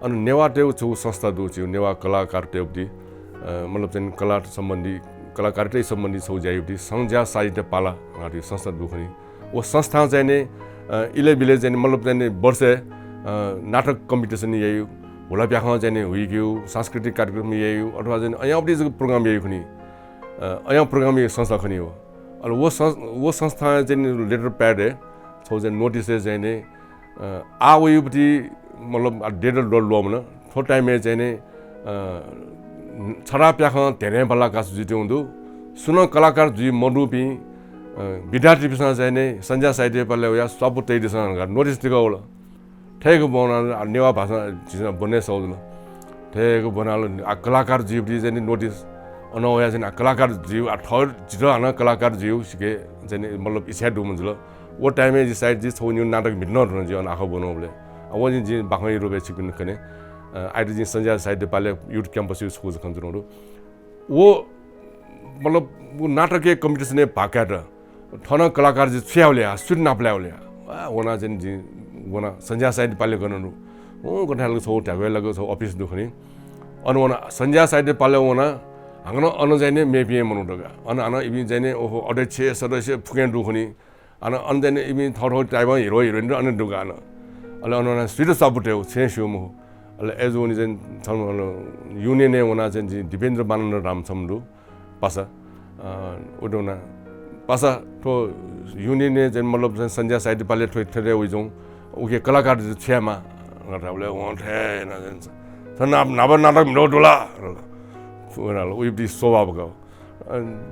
अन नेवाःतय्‌गु छगू संस्था दु, झीगु नेवाः कलाकारतय्‌गु, अ, मतलब चाहिँ कला सम्बन्धी, कलाकारतय् सम्बन्धी छगू ज्या याइगु संज्या साहित्य पाला धइगु संस्था दु खनी। व संस्थां चाहिँ नि, अ, इलय् बिलय् चाहिँ नि, मतलब चाहिँ नि वर्षय्, अ, नाटक कम्पिटिसन याइगु, हुलाप्याखं चाहिँ नि हुइकेगु, सांस्कृतिक कार्यक्रम याइगु, अथवा चाहिँ नि अयाउँपट्टि जक प्रोग्राम याइगु खनी, अ, अयां प्रोग्राम याइगु संस्था खनी हो। अले व संस-, व संस्थां चाहिँ नि लेटर प्याडय् छौ चाहिँ नोटिसय् चाहिँ नि, अ, आ वइगुपट्टि मतलब आ date ल्वःमन। थ्व time-य् चाहिँ नि, अ, छथाप्याखं धेने बल्लाः कास जुइत्यंगु दु। सुनं कलाकार जुइ मदुपिं, अ, विद्यार्थीपिसं चाहिँ नि संज्या साहित्य पालय् वयाः स्वापू तयादिसँ धकाः नोटिस तिका वल। थय्क ब्वनाः नेवाः भाषां झीसं ब्वने सःगु जुल। थय्क ब्वनाः आ कलाकार जुइगुपट्टि चाहिँ नि नोटिस। अन वयाः चाहिँ आ कलाकार जुइगु, आ थः जितः हानं कलाकार जुइगु सिके चाहिँ नि मतलब इच्छा दुम्ह जुल। व time-य् जि सायद जि छौ निगू नाटक म्हित नं धुन जि अन आखः ब्वनाबलय्। आ, व जि, जि बाखंया रूपय् छिकपिनि कने, अ, आइत जि संज्या साहित्य पालय् youth campus-या छकू जक खन जुल। व, मतलब, व नाटकया कम्पिटिसनय् भाग कायेत थन कलाकार जि छु यावले या, सुइत नापलाय् वले या। आ, वना चाहिँ जि वना संज्या साहित्य पालय् गन दु। ओ, गथे हालक छौ ध्यागु लाक छौ अफिस दु खनी। अन वना संज्या साहित्य पालय् वना, हाकनं अन चाहिँ नि मेपिं मनू दु का। अन हानं इपिं चाहिँ नि ओहो अध्यक्ष, सदस्य फुक्कं दु खनी। अन, अन चाहिँ नि इपिं थःथः type-या हिरो हिरोइन अन दु का अन। अले अन वना सुइत स्वापू तयेगु छेँ स्यू मखु। अले अय्जूगुलिं चाहिँ नि छन्हु अन union-य् वना चाहिँ जि दिपेन्द्र मानन्धर राम छम्ह दु पासा। अ, उ दु वना पासा थ्व union-य् चाहिँ मतलब चाहिँ संज्या साहित्य पालय् थ्व थथे वइच्वं उके कलाकार छु यायेमाः धकाः धाःबलय् वं थथे याना चाहिँ नि छ ना-, न्हापा नाटक म्हितौ दु ला? वनाल, उइपट्टि स्वभाव का। अ,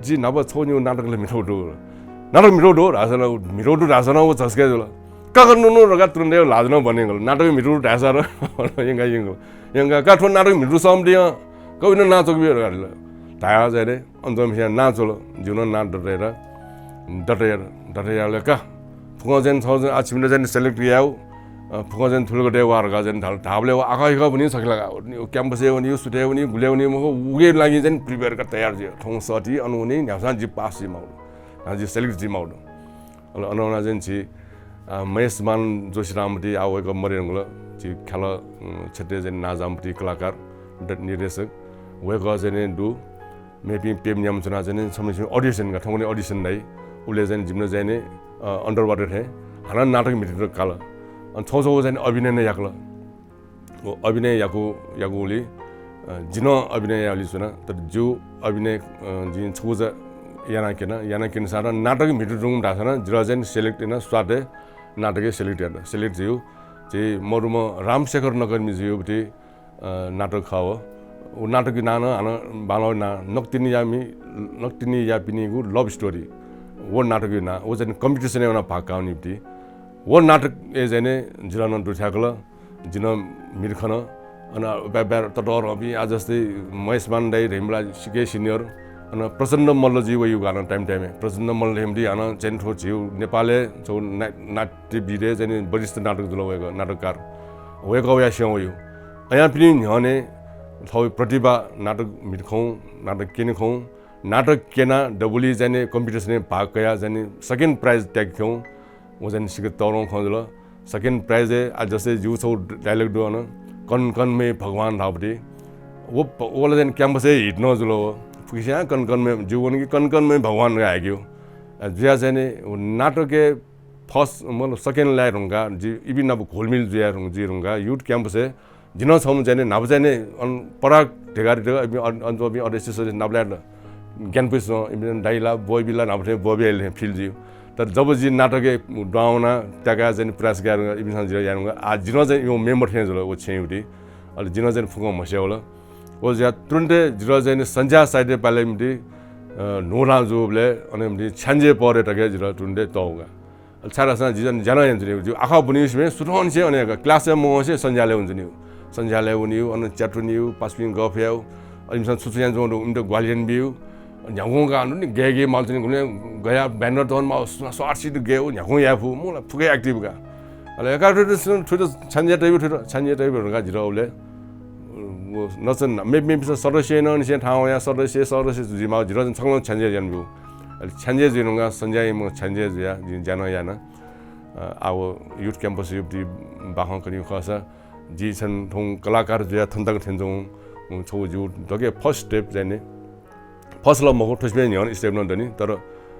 जि न्हापा छौ निगू नाटक ला म्हितौ दु। नाटक म्हितौ दु धाःसा नं, म्हितौ दु धाःसा नं व झस्के जुल। का का नु नु धकाः तुरुन्त ल्हाः नं बने यंकल। नाटक म्हितौ दु धाःसा र यंका यंकल। यंका का थ्व नाटक म्हितौ सःम्ह दु यं। का उइनं नां च्वकि धकाः धाल। धाया चाहिँ नि, अन च्वंम्हसिया नां च्वल। जिगु नं नां दत यात। दत यात, दत यात का। फुक्कं चाहिँ नि छौ चाहिँ आ छिमित चाहिँ नि select यायेगु। अ, फुक्कं चाहिँ नि थुलि गते वा धकाः चाहिँ नि धाल। धाःबलय् व आखः हिखः वनी छखे लागा। वनी, campus-य् वनी, सुथय् वनी, गुलय् वनी मखु, उके लागि चाहिँ नि prepare का तयार जुइ। थौं सः ति, अन वनी, न्ह्याःसां जि पास जुइ माःगु दु। न्ह्याः जि select जुइ माःगु दु। अले अन वना चाहिँ नि झी, अ, महेशमान जोशीरामपट्टि आ वय्कः मरे धुंकल। झी ख्यालः, अ, क्षेत्रय् चाहिँ नि नांजाःम्ह कलाकार, ड-, निर्देशक। वय्कः चाहिँ नि दु। मेपिं प्यम्ह न्याम्ह च्वनाः चाहिँ नि छम्ह छम्ह audition का, थौंकन्हय् audition धाइ। उबलय् चाहिँ नि जिमित चाहिँ नि, अ, underwater थें हानं नाटक म्हितेत काल। अन छौ छौ चाहिँ नि अभिनय नं याकल। व अभिनय याकु, याकूगुलिं, अ, जि नं अभिनय यायेगुलिं च्वना। तर जिगु अभिनय, अ, जिं छकूचा याना क्यना, याना क्यनासां नाटक म्हिते धुंकूम्ह धाःसा नं जितः चाहिँ नि select याना स्वातय् नाटकय् select यात। Select जुइगु झी मदुम्ह रामशेखर नकर्मी जुइगुपट्टि अ, नाटक खः व। व नाटकया नां नं हानं बांलाःगु नां नकतिनि यामि, नकतिनि यापिनिगु love story। व नाटकया नां, व चाहिँ नि कम्पिटिसनय् वनाः भाग काःवनीगुपट्टि। व नाटकय् चाहिँ नि जितः नं दुथ्याकल, जि नं म्हित खन। अन ब्या-, ब्या-, ततःधंपिं आ जस्तै महेशमान दाइ धइम्ह ला सिक्क senior, अन प्रचण्ड मल्ल जुइ वइगु हानं time time-य्। प्रचण्ड मल्ल धइम्ह हानं चाहिँ नि थ्व झीगु नेपालय् छगू ना-, नाट्यविधय् चाहिँ नि वरिष्ठ नाटक जुल वय्कः, नाटककार। वय्कः वयाः स्यं वइगु। अयापिनि न्ह्यःने थःगु प्रतिभा नाटक म्हित खंगु, नाटक क्यने खंगु, नाटक क्यनाः दबुलिइ चाहिँ नि कम्पिटिसनय् भाग कयाः चाहिँ नि second prize त्याके खंगु, व चाहिँ नि सिक्क तःधंगु खँ जुल। Second prize-य् आ जस्तै जिगु छगू dialogue दु अन, कन कनमय् भगवान धाःगुपट्टि। व प-, व ला चाहिँ नि campus-य् hit नं जुल व। फुक्कसियां कन कनमय्, जिगु वन कि कन कनमय् भगवान धकाः हाइकेगु। अ, जुयाः चाहिँ नि व नाटकय् first, मतलब second लाये धुंकाः जि इपिं नाप घुलमिल जुया धुं-, जुइ धुंकाः youth campus-य् जि नं छम्ह चाहिँ नि न्हापा चाहिँ नि अन पराग ढेगारी ढेगा इपिं अन-, अन च्वंपिं अध्यक्ष सदस्य नापलायेत ग्यानापुसें इपिं दाइ ला ब्वःबी ला न्हापा थें ब्वःबी याइगु थें feel जुइ। तर जब जि नाटकय् दुहां वनाः त्याकाः चाहिँ नि प्रयास याये धुंकाः इपिन्सं जितः याये धुंकाः आः जि नं चाहिँ नि member थें जुल व छेँयागुपट्टि। अले जि नं चाहिँ नि फुक्कं म्हस्यू वल। व जुयाः तुरुन्तय् जितः चाहिँ नि संज्या साहित्य पालय् म्हितेत, अ, न्हूथां जूबलय् अन म्हितेत छ्याञ्जे पदय् धकाः जितः तुरुन्तय् तःधंगु का। अले छाय्धाःसा जि चाहिँ नि ज्या नं यानाच्वनीगु। जिगु आखः ब्वनीगु सिबें सुथंनिसें अन हे का, class-य् मवंसे संज्यालय् वनाच्वनीगु। संज्यालय् वनीगु, अन च्यात वनीगु, पासापिं गफ यायेगु। अले इमिसं छु छु यानाच्वंगु दु, इमित ग्वाहालि यानाबीगु। न्ह्यागुं का नि, गय् गय् माल च्वनी, गुबलें गया banner तःगु माल, स-, स-, आठ सीट गय्, न्ह्यागुं याये फु, मुला फुक्क active का। अले एकाग्रता थुइत छ्याञ्जे तइबलय् थुइत, छ्याञ्जे तइबलय् धुंकाः जितः उबलय्, व नचन, मे-, मेपिसं सदस्य यानानिसें थाहां वयाः सदस्य, सदस्य जुइमाः, जितः चाहिँ छकलं छ्याञ्जे यानाब्यू। अले छ्याञ्जे जुइ धुंकाः संज्यायाम्ह छ्याञ्जे जुयाः जिं ज्या नं याना। अ, आः व youth campus-यागुपट्टि बाखं कनेगु खःसा, जि छन्हु थौं कलाकार जुयाः थन तक थ्यनाच्वंगु छगू जिगु दकलय् first step चाहिँ नि, first ला मखु, थ्वसिबें न्ह्यःने step नं दनि, तर, अ,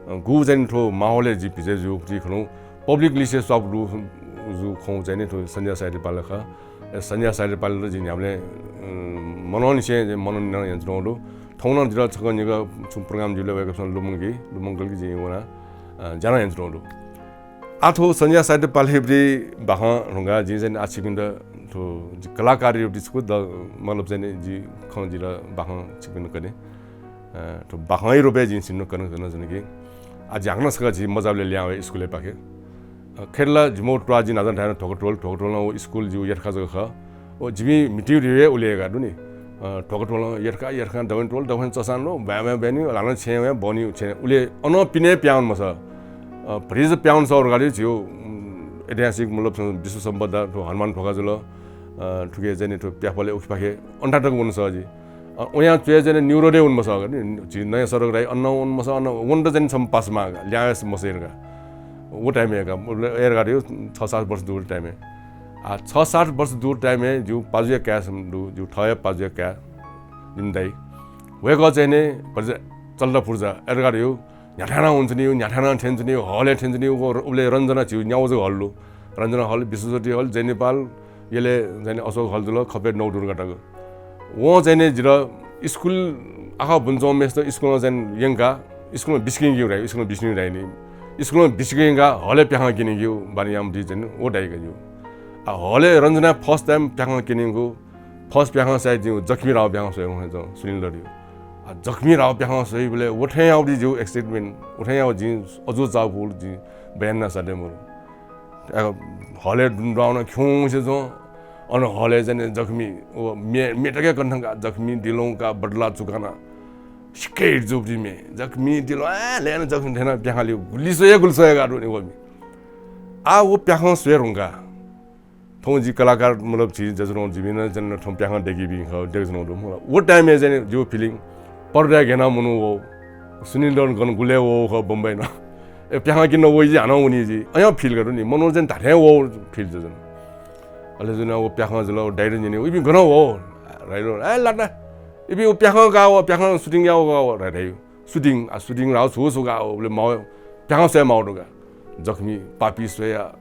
गुगु चाहिँ नि थ्व माहौलय् जि भिजय् जूगुपट्टि खन्हु public लिसें स्वापू दु, जु खँ चाहिँ नि थ्व सञ्जय साहित्य पालि खः। ए, सञ्जय साहित्य पालि जिं न्ह्याबलें, अँ, मनंनिसें मनन यानाच्वनागु दु। थौं नं जितः छकः निकः छुं program जुइबलय् वय्कःपिन्सं लुमंकी, लुमंकल कि जिं वनाः, अँ, ज्या यानाच्वनागु दु। आः थ्व सञ्जय साहित्य पालि बाखं धुंकाः जिं चाहिँ आः छिकपिन्त थ्व जि कलाकार रूपं छकू द-, मतलब चाहिँ नि जि खँ जितः बाखं छिकपिन्त कने। अ, थ्व बाखं रूपय् जिं छिकपिन्त कने, कने जुल कि आः जि हाकनं छकः जि मचाबलय् लिहां वये स्कुलय् पाखे। अ, खय्‌त ला जिमि त्वाः जि नाजं धायेन ध्वाखा त्वाल, ध्वाखा त्वालं व स्कुल जिगु यर्खा जक खः। व जिमि म्हितीगु धिबा उलि हे का दुनि। अ, ध्वाखा त्वालं यर्खा, यर्खा दबुलिं त्वाल, दबुलिं चसां ल्वः, ब्वाँय् ब्वाँय् ब्वानी, ल्हानं छेँय् वये, ब्वनी, छेँय् उलि हे अनं पिने प्याहां वनेमाः। अ, भतिचा प्याहां वनेमाः धकाः झीगु, उम्, ऐतिहासिक मतलब विश्व सम्पदा थ्व हनुमान ध्वाखा जुल। अ, थुके चाहिँ नि थ्व प्याफलय् उखेपाखे अन थाय् तक वनेमाः जि। अ, वयां च्वय् चाहिँ नि न्यूरोडय् वनेमाः का नि, झी नयाँ सडक धाइ, अन वनेमाः, अन वनेत चाहिँ नि छम्ह पास माः का, लिहां वये मसः का। व time-य् का, मतलब, ए धकाः धयो, छ सात वर्ष दुगु time-य्। आ, छ सात वर्ष दुगु time-य् जिगु पाजुया काय् छम्ह दु, जिगु थःया पाजुया काय्, जिमि दाइ। वय्कः चाहिँ नि भतिचा चल्ता फुर्जा, ए धकाः धयो, न्ह्याथाय् नं वनाच्वनीगु, न्ह्याथाय् नं थ्यनाच्वनीगु, हलय् थ्यनाच्वनीगु, व उबलय् रञ्जना झीगु न्यागू जक हल दु। रञ्जना हल, विश्वज्योति हल, जय नेपाल, यलय् चाहिँ नि अशोक हल जुल, खपय् नौ दुर्गा तक। वं चाहिँ नि जितः स्कुल आखः बुने च्वंम्हय्सित स्कुलं चाहिँ नि यंकाः, स्कुलं बिस्के यंकीगु धाइ, स्कुलं बिस्के यंकीगु धाइ नि। स्कुलं बिस्के यंकाः हलय् प्याखं क्यनेगु बानी यानादी चाहिँ नि व दाइक जिगु। आ, हलय् रञ्जनां first time प्याखं क्यनेगु, first प्याखं सायद जिगु जखमी राव प्याखं स्वयेगु खः, सुनिल दत्तयागु। आ, जखमी राव प्याखं स्वइबलय् व थें यानादी जिगु excitement, व थें यानादी जिं अजू चाःपुल, जिं बयान याना सःते मरु। आ, हलय् दुने दुहां वनाः खिउँसे च्वं, अन हलय् चाहिँ नि जखमी, व मे, मे तक कने धुंकाः जखमी दिलं का बदला चुकाना। सिक्क hit जूगु दी मे, जखमी दिलं, आ, लय् नं जखमी थें यानाः प्याखं ल्यू, गुलि स्वये, गुलि स्वये धकाः दुनि वःमि। आ, व प्याखं स्वये धुंकाः थौं जि कलाकार, मतलब, झी जजनं जिमि नं चाहिँ नि थौं प्याखं दय्कीपिं खः, दय्काच्वनागु दु, मतलब। व time-य् चाहिँ नि जिगु feeling, पर्दाय् गय् यानाः मनू वः, सुनिल दत्त गन गुलय् वः खः बम्बई नं। ए, प्याखं क्यने वइ जि, हानं वनी जि। अय् feel का दुनि, मनू चाहिँ नि धात्थें वः feel जुल। अले जुन व प्याखं जुल, व दाइनं न्यनी, "इपिं गन वः?" धाइबलय्, "ए, लात ना, इपिं व प्याखं गाः वः, प्याखं shooting याः वः गाः वः," धाइ, धाइ। Shooting, आ, shooting धाःगु छु, छु गाः वः, उबलय् माः, प्याखं स्वये माःगु दु का। जखमी, पापी स्वया,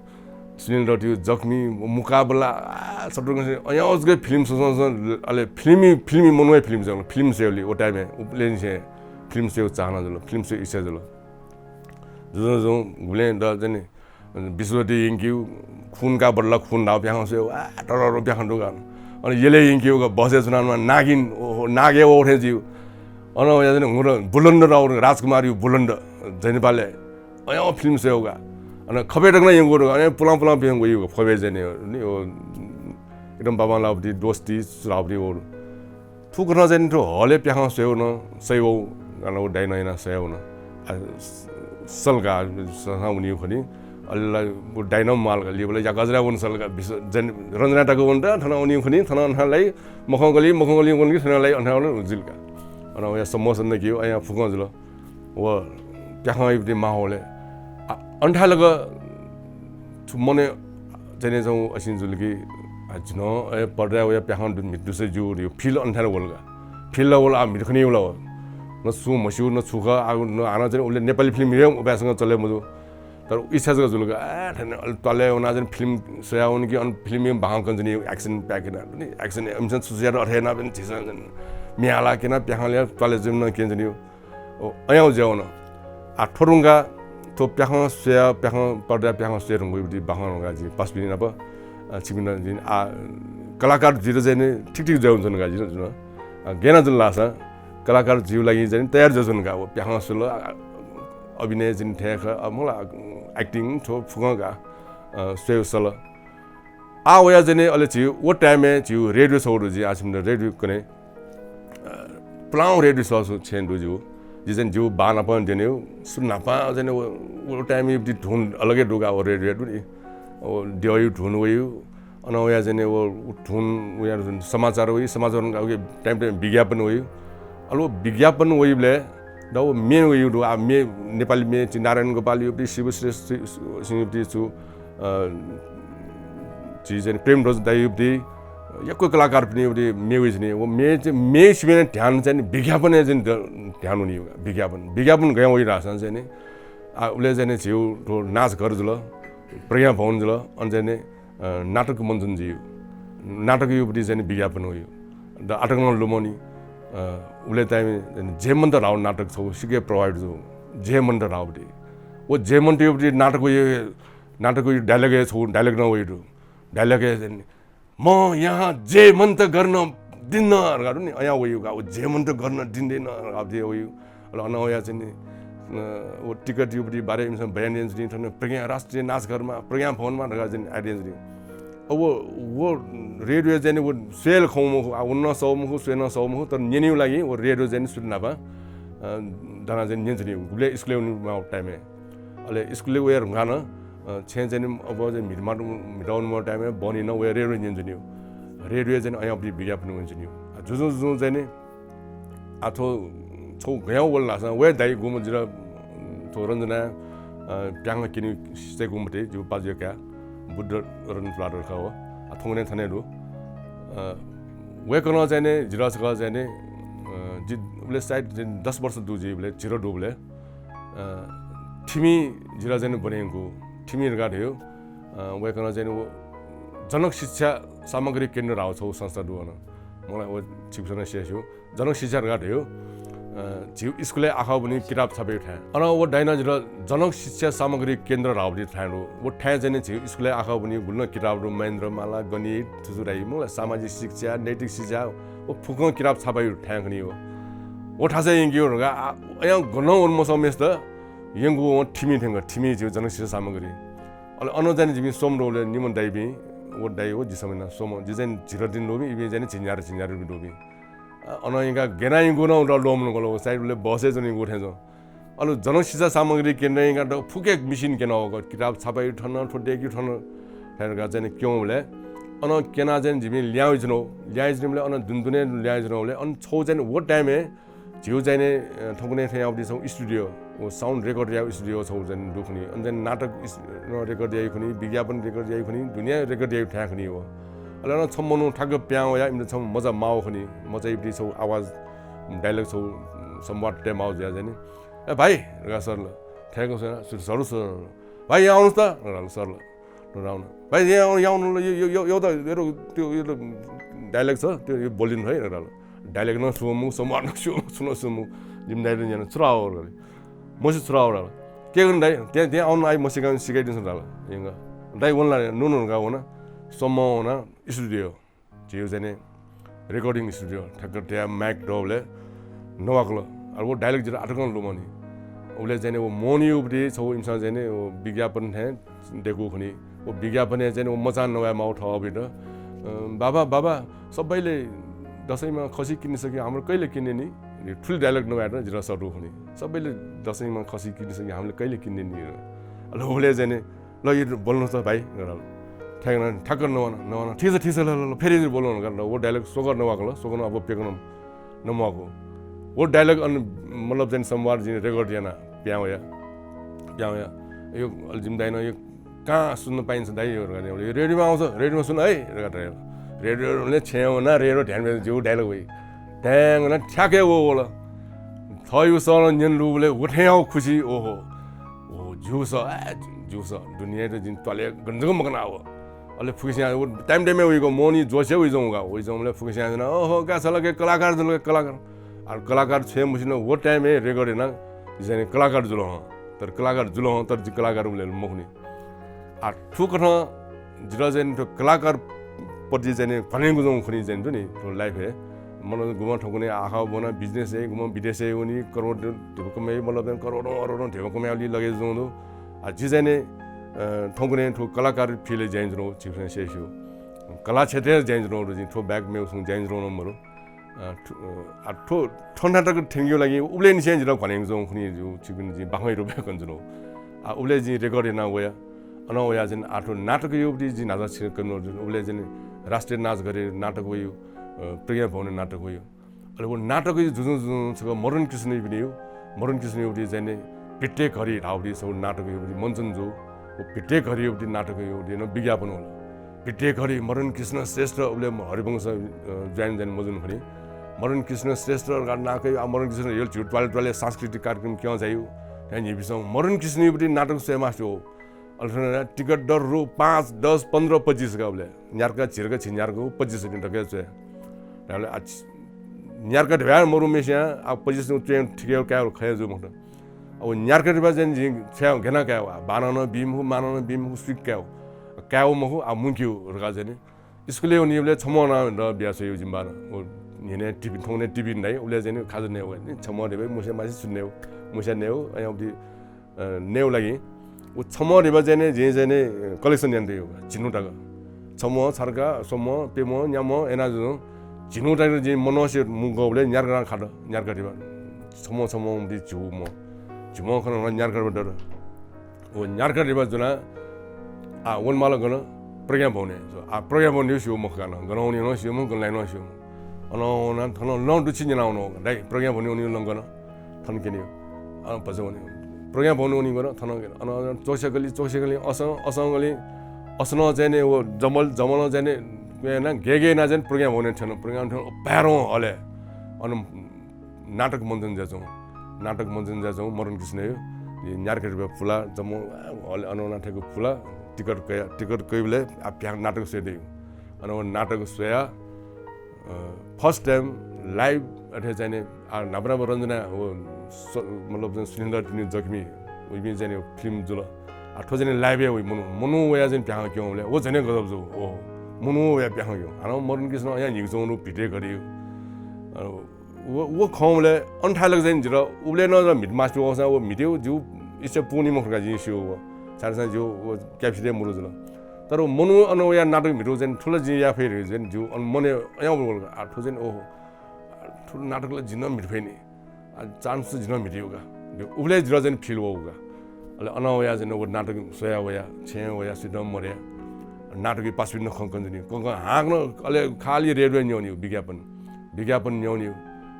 सुनिल दत्तयागु जखमी, मुकाबला, आ, शत्रुघ्न सिंह, अय् जक film स्वसं, अले फिल्मी, फिल्मी मनू हे film स्वये, film स्वयेबलय्, व time-य् उबलय् निसें film स्वयेगु चाहना जुल, film स्वयेगु इच्छा जुल। जुजुं जुजुं गुबलें द चाहिँ नि, विश्वज्योति यंकीगु, खून का बदला खून धाःगु प्याखं स्वयेगु, आ, ततःधंगु प्याखं दु का। अन यलय् यंकीगु का, बसय् च्वनाः नागिन, ओ, ओ, नागय् वः थें जुइगु। अन वया चाहिँ नि हुंकल बुलन्द धाःगु, राजकुमारयागु बुलन्द, जय नेपालय्। अय् film स्वयेगु का। अन खपय् तक नं यंकूगु दु का, अन पुलां पुलां पिहां वइगु का, खपय् चाहिँ नि, नि, ओ, एकदम बाबांलाःगु दी, दोस्ती धाःगु दी वः। थुकथं चाहिँ नि थ्व हलय् प्याखं स्वयेगु नं सइ वः, अन व दाइनं यानाः स्वयावन। आ, स-, सल का, स-, स-, वनीगु खनी। अले ला व दाइनं म्वाल का, लिपा ला या गजरा वन सल का, बिस-, जन-, रञ्जना तक वनेत, थन वनीगु खनी, थन अन लाइ, मखंकली, मखंकली वनकी, थन लाइ, अन वन जुल का। अन वया सम्मोहन नं क्यू, अन फुकं जुल। व प्याखं इपिं माहौलय्, आ, अन थाय् लक छु मनय् चाहिँ नि च्वंगु असिं जुल कि, आ, झी नं, ए, पर्दाय् वया प्याखं दु, म्हित दुसे ज्यू, यो feel अन थाय् वल का। Feel ला वल, आ, म्हित खनी वल। न सुं म्हस्यू, न छु खः, आ, न हानं चाहिँ नि उबलय् नेपाली film हे उपाय्‌सं चले मजू। तर इच्छा जक जुल का, आ, थन अले त्वालय् वनाः चाहिँ नि film स्वयावन कि अन film बाखं कने चाहिँ नि action pack याना, नि action, इमिसं छु छु यात अथे यानाः पनि झीसं चाहिँ नि म्ये हाला क्यना, प्याखं ल्याः, त्वालय् जुइम्ह नं क्यने चाहिँ नि। ओ, अय् जुयावन। आ, थ्व धुंकाः थ्व प्याखं स्वया, प्याखं पर्दाय् प्याखं स्वये धुंकूगु बाखं धुंकाः जिं पासापिनि नाप, अ, छिकपिन्त जिं, आ, कलाकार जुइत चाहिँ नि ठीक ठीक जुयावंच्वन का जिं, जुन। अ, गय् यानाच्वन धाःसा कलाकार जुइगु लागि चाहिँ नि तयार जुयाच्वन का। व प्याखं स्वल, आ, अभिनय चाहिँ नि थें खः, अ, मला, acting थ्व फुकं का, अ, स्वयेगु सल। आ, वया चाहिँ नि अले झी व time-य् झीगु radio छगू दु, जिं आः छिकपिन्त radio कने, अ, पुलांगु radio सः छु छेँ दु जिगु। जि चाहिँ नि जिगु बाः नाप नं द्यनेगु, सु न्हापां चाहिँ नि व, व time-य् धुन अलग हे दु का, व radio दु नि। व देवाया धुन वइगु, अन वया चाहिँ नि व, व धुन वया समाचार वइ, समाचार वइगु time time विज्ञापन वइगु। अले व विज्ञापन वइबलय् द व म्ये वइगु दु, आ, म्ये, नेपाली म्ये, झी नारायण गोपाल युवती, शिवश्रेष्ठ सि-, सि-, सिंह युवती छु, अ, झी चाहिँ नि प्रेमध्वज दाइ युवती, यक्व कलाकारपिनि युवती म्ये वइच्वनी। व म्ये चाहिँ, म्ये सिबें ध्यान चाहिँ नि विज्ञापनय् चाहिँ नि ध-, ध्यान वनी, विज्ञापन। विज्ञापन गय् वइ धाःसा चाहिँ नि, आ, उबलय् चाहिँ नि झीगु थ्व नाचघर जुल। प्रज्ञा भवन जुल, अन चाहिँ नि, अ, नाटक मञ्चन जुइगु। नाटक युपट्टि चाहिँ नि विज्ञापन वइगु। द आटक नं लुमनि, अ, उबलय् time-य् जयमन्त राव नाटक छगू सिक्क प्रभावित जू। जयमन्त रावपट्टि। व जयमन्त युपट्टि नाटक वइ, नाटक वइ dialogue हे छगू dialogue नं वइ दु। Dialogue हे चाहिँ नि, "म यहाँ जयमन्त गर्न दिन्न" धकाः नि, अयां वइगु का, व जयमन्त गर्न दिँदैन धकाः वइगु। अले अन वया चाहिँ नि, अ, व टिकट युपट्टि बारे इमिसं बयान यानाच्वनी, थन प्रज्ञा राष्ट्रिय नाचघरमा, प्रज्ञा भवनमा धकाः चाहिँ नि आयोजना यानाच्वनी। अब व, व रेडियो चाहिँ नि व स्वये ला खं मखु, आ, व नं सः मखु, स्वये नं सः मखु, तर न्यनेगु लागि व रेडियो चाहिँ नि सुरु न्हापा, अ, दना चाहिँ नि न्यनाच्वनी। गुबलय् स्कुलय् वनेमाःगु time-य्। अले स्कुलय् वये धुंकाः नं, अ, छेँय् चाहिँ नि अब चाहिँ म्हितमात, म्हितः वनेमाःगु time-य् बहनी नं वये रेडियो न्यनाच्वनी। रेडियो चाहिँ नि अयां विज्ञापन वनाच्वनी। आ, जुजुं जुजुं चाहिँ नि आ, थ्व छगू गय् वल धाःसा, वये दाइ गुम्ह जितः थ्व रञ्जना, अ, प्याखं क्यने सय्कूम्ह थें, जिगु पाजुया काय्, बुद्ध रत्न तुलाधर खः व। आ, थौंकन्हय् थन हे दु। अ, वय्कलं चाहिँ नि, जितः छकः चाहिँ नि, अ, जि उबलय् सायद जि दस वर्ष दु, जि उबलय् झिरः दुबलय्, अ, थिमि जितः चाहिँ नि ब्वने यंकू, थिमि धकाः धइगु, अ, वय्कलं चाहिँ नि व जनक शिक्षा सामग्री केन्द्र धाःगु छगू संस्था दु अन। मला व छिकपिन्सं नं स्यू। जनक शिक्षा धकाः धइगु, अ, झीगु स्कुलय् आखःबुनिं किताब छापय् थाय्। अन व दाइनं जितः जनक शिक्षा सामग्री केन्द्र धाःगु थाय् दु। व थाय् चाहिँ नि झीगु स्कुलय् आखःबुनिं गुलि नं किताब दु, महेन्द्र माला, गणित, थुसु धाइ, मला सामाजिक शिक्षा, नैतिक शिक्षा, व फुक्कं किताब छापय् थाय् खनी व। व थासय् यंकेगु धकाः, आ, अयां गनं वन मसःम्हेसित यंकू वं थिमि थ्यंक, थिमि झीगु जनक शिक्षा सामग्री। अले अन चाहिँ नि जिपिं स्वम्ह दुबलय् निम्ह दाइपिं, व दाइ व जि छम्ह यानाः स्वम्ह, जि चाहिँ नि झिरः दिं दुपिं, इपिं चाहिँ नि झिंन्यादँ झिंन्यादँ दुपिं। अ, अन यंकाः गय् यानाः यंकू नं उतः ल्वःमंकल, व सायद उबलय् बसय् च्वनीगु थें च्वं। अले जनक शिक्षा सामग्री केन्द्रय् यंकाः द फुक्क machine क्यनावःगु, किताब छापय् थन, थ्व दय्केगु थन, थथे धकाः चाहिँ नि क्यंबलय् अन क्यनाः चाहिँ नि जिपिं ल्याहां वयाच्वनागु, ल्याहां वयाच्वनीबलय् अन दुने दुने ल्याहां वयाच्वनाबलय् अन छगू चाहिँ नि व time-य् झीगु चाहिँ नि, अ, थौंकन्हय् थें याःगु छगू studio, व sound record याःगु studio छगू चाहिँ नि दु खनी। अन चाहिँ नि नाटक इस-, record याइ खनी, विज्ञापन record याइ खनी, दुनियाँ record याइ थाय् खनी व। अले अन छम्ह मनू ठ्याक्क पिहां वयाः इमित छम्ह मचा माःगु खनी। मचा इपिं छगू आवाज, dialogue छगू संवाद तये माःगु जुयाः चाहिँ नि, "ए भाइ," धकाः सरल। थ्याक्क स्वयाः, "सर, सर, सर।" "भाइ, यहाँ आउनुस् त," धकाः सरल। राउन, "भाइ, यहाँ आउनु, यहाँ आउनु ल, यो, यो, यो, यो त, यो त, त्यो, यो त dialogue छ, त्यो, यो बोलिदिनु है," धकाः। Dialogue नं स्वम्ह, संवाद नं स्वम्ह, छुं नं स्वम्ह। जिमि दाइनं न्यन, "छु धाःगु हो?" धकाः। "मस्यू छु धाःगु हो?" धकाः। "के गर्नु दाइ? त्यहाँ, त्यहाँ आउनु आइ, मस्यू का, सिकाइदिसँ," धकाः। यंक। दाइ वन ला, नु नु धकाः वन। स्वम्हं वनाः studio। झीगु चाहिँ नि recording studio ठ्याक्क तयाः mic दःबलय् नवाकल। अले व dialogue जितः आतकं लुमनि। उबलय् चाहिँ नि व मोहन युपट्टि छगू इमिसं चाहिँ नि व विज्ञापन थें दय्कू खनी। व विज्ञापनय् चाहिँ नि व मचां नवाये माःगु थःपिन्त, "अ, बाबा, बाबा, सबैले दसैँमा खसी किनिसक्यो, हाम्रो कहिले किन्ने नि?" थुलि dialogue नवायेत जितः सःतू खनी। "सबैले दसैँमा खसी किनिसक्यो, हामीले कहिले किन्ने नि?" अले उबलय् चाहिँ नि ल, यो बोल्नु त भाइ, धकाः। ठ्याक्क, ठ्याक्क नवान, नवान। "ठिक छ, ठिक छ, ल, ल, ल, फेरि बोल्नु," धकाः। व dialogue स्वकः नवाकल, स्वकः नं अब प्यकं नमवाकू। व dialogue अन, मतलब चाहिँ संवाद जिं record याना, पिहां वया, पिहां वया। यो अले जिमि दाइनं यो कहाँ सुन्न पाइन्छ दाइ यो धकाः। "यो रेडियोमा आउँछ, रेडियोमा सुन है," धकाः। रेडियो छेँय् वना, रेडियो ध्यान बियाः जिगु dialogue वइ। ध्यान वना ठ्याक्कै व वल। थःगु सलं न्यने लूबलय् व थें याःगु खुसी, ओहो। ओ, ज्यू सः, ए, ज्यू सः, दुनियाँयात जिं त्वालय् गन जक मकना व। अले फुक्कसियां व time time-य् वइगु मोहनी जोशय् वइजं का, वइजंबलय् फुक्कसियां जना, "ओहो, का छ ला के कलाकार जुल का, कलाकार।" आ, कलाकार छुं मस्यू नं व time-य् record याना, जि चाहिँ कलाकार जुल हं। तर कलाकार जुल हं, तर जि कलाकार उबलय् मखुनि। आ, थुकथं जितः चाहिँ नि थ्व कलाकारपट्टि चाहिँ नि भ्वानेगु जं खुनि चाहिँ नि दु नि, थ्व life-य्। मतलब गुम्हं थौंकन्हय् आखः ब्वना business याइ, गुम्हं विदेशय् वनी, करोड धिबा कमय्, मतलब चाहिँ करोडौं अरोडौं धिबा कमय् लगे जं दु। आ, जि चाहिँ नि, अ, थौंकन्हय् थ्व कलाकार field-य् ज्या यानाच्वनागु छिकपिन्सं स्यू। कला क्षेत्रय् ज्या यानाच्वनागु दु, जिं थ्व बाहेक मेगु छुं ज्या यानाच्वनागु मरु। अ, थ्व, अ, आ, थ्व, थ्व नाटक थ्यंकेगु लागि उबलय् निसें जितः भ्वानेगु जं खुनि जू, छिकपिनि जिं बाखं रुपय् कनाच्वनागु। आ, उबलय् जिं record याना वया। अन वया चाहिँ आ थ्व नाटक युपट्टि जिं न्हाचः छिकपिन्त कने मदु। उबलय् चाहिँ राष्ट्रिय नाचघरय् नाटक वइगु, अ, प्रज्ञा भवनय् नाटक वइगु। अले व नाटकया जुजुं जुजुं छकः मदन कृष्णयापिनिगु, मदन कृष्णयापिनि चाहिँ नि भित्ते घडी धाःगु छगू नाटकयापिनि मञ्चन जू। व भित्ते घडीयापिनि नाटकयापिनि नं विज्ञापन वल। भित्ते घडी मदन कृष्ण श्रेष्ठ, उबलय् हरिवंश, अ, join चाहिँ नि मजूनि खनी। मदन कृष्ण श्रेष्ठ धकाः नां कयाः, आ, मदन कृष्ण हे झीगु त्वालय् त्वालय् सांस्कृतिक कार्यक्रम क्यं झाइगु। थें झीपिन्सं मदन कृष्णयापिनि नाटक स्वये मास्ति वः। अले थन टिकट दर रु पाँच, दस, पन्ध्र, पच्चिस का उबलय्। न्यार्का झिर्का छि न्यार्का पच्चिस नि दकय् च्वय्। धाःबलय् आ छि-, न्यार्का धिबा मरुम्हस्यां आ पच्चिस च्वय् ठिकय् कायेगु खँ हे जू मखुत। अब न्यार्का धिबा चाहिँ जिं छ्वया गेना कायेगु, आ बानं नं बी मखु, मानं नं बी मखु, सुइक कायेगु। कायेगु मखु, आ मुंकेगु धकाः चाहिँ नि। स्कुलय् वनीबलय् छम्ह नं बिया छ्वयागु जिं बानं। व न्हिनय् टिफिन, थौंकन्हय् टिफिन धाइ, उबलय् चाहिँ नि खाजा नयेगु, नि छम्ह धिबा मुसे मासे छु नयेगु, मुस्या नयेगु, अयां उबलय् अ, नयेगु लागि। व छम्ह धिबा चाहिँ नि, जिं चाहिँ नि, अ, collection यानातयागु, झिन्हु तक। छम्ह, छर्का, स्वम्ह, प्यम्ह, न्याम्ह, याना जुजुं, झिन्हु तक जिं मनसे मुंकःबलय् न्यार्का खात, न्यार्का धिबा। छम्ह, छम्ह उबलय् झिगू म्ह। झिम्ह खन न्यार्का धिबा दत। व न्यार्का धिबा जुना, आ, वनेमाल गन, प्रज्ञा भवनय्। आ, प्रज्ञा भवन स्यू मखु का नं, गन वनी नं स्यू मखु, गन लाइ नं स्यू मखु। अन वना, थन लं दुछि न्यना वन, दाइ, प्रज्ञा भवन वनी लं गन। थन क्यनी। अन भचा वनी। प्रज्ञा भवन वनी गन, थन क्यनी। अन, अन चोक्से गली, चोक्से गली, असं, असं गली, असनं चाहिँ नि व जमल, जमलं चाहिँ नि, याना, गेगे याना चाहिँ प्रज्ञा भवन थ्यन, प्रज्ञा भवन थ्यन, बाहिरं हलय्। अन नाटक मञ्चन जुयाच्वं, नाटक मञ्चन जुयाच्वं, मदन कृष्णया, न्यार्का धिबा पुला, जम्मा हलय् अन वना थ्यंक पुला, टिकट कया, टिकट कइबलय् आ प्यां नाटक स्वये दइ। अन व नाटक स्वया, अ, first time live अथे चाहिँ नि, आ, न्हापा न्हापा रञ्जना, व स-, मतलब चाहिँ सुनिल तिनि जख्मी, उइपिं चाहिँ नि film जुल। आ, थ्व चाहिँ नि live हे वइ मनू, मनू वया चाहिँ नि प्याखं क्यंबलय्, व झन हे गजब जू, ओहो, मनू वया प्याखं क्यं। हानं मदन कृष्ण अयां न्हिगु च्वंगु भितय् घडी। अ, व, व खंबलय् अन थाय् लक चाहिँ नि जितः उबलय् नं म्हित मास्ति वःसां व म्हितेगु जिगु इच्छा पूवनी मखु धकाः जिं स्यू व। छाय्धाःसा जिगु व capacity मरु जुल। तर मनू अन वया नाटक म्हितू चाहिँ नि थुल जिं याये फइ धइगु चाहिँ नि जिगु अन मनय् अयां वल का। आ, थ्व चाहिँ नि ओहो, आ, थ्व नाटक ला जिं नं म्हित फइ नि। आ, chance जिं नं म्हितेगु का। उबलय् जितः चाहिँ नि feel वःगु का। अले अन वया चाहिँ नि व नाटक स्वया वया, छेँय् वया, सुइतं मदया। नाटकया पासापिन्त खँ कनाच्वनी। कं कं हाकनं अले खालि रेडियोय् न्यंवनीगु विज्ञापन। विज्ञापन न्यंवनीगु।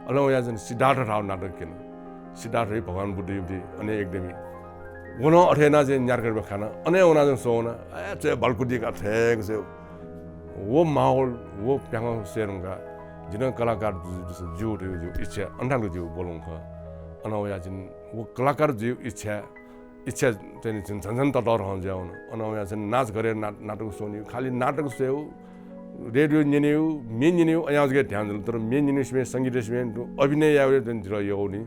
अले वया चाहिँ नि सिद्धार्थ धाःगु नाटक क्यन। सिद्धार्थ हे भगवान बुद्ध युवती अन एकदमै। व नं अथे यानाः चाहिँ न्यार्का धिबा खाना, अन हे वनाः चाहिँ स्वः वना, ए, च्वय् भल्कुदी का थेंक चाहिँ। व माहौल, व प्याखं स्वये धुंकाः, जिं नं कलाकार जु-, जु-, ज्यू धइगु जिगु इच्छा, अन थाय् लक जिगु ब्वलंगु खः। अन वया चाहिँ नि व कलाकार जुइगु इच्छा, इच्छा चाहिँ नि झन झन ततःधं जुया वन। अन वया चाहिँ नि नाचघरय् ना-, नाटक स्वनीगु, खालि नाटक स्वयेगु, रेडियो न्यनेगु, म्ये न्यनेगु, अयां जक ध्यान जुल। तर म्ये न्यनेगु सिबें, संगीत सिबें, अभिनय यायेगु चाहिँ जितः यःगु नि।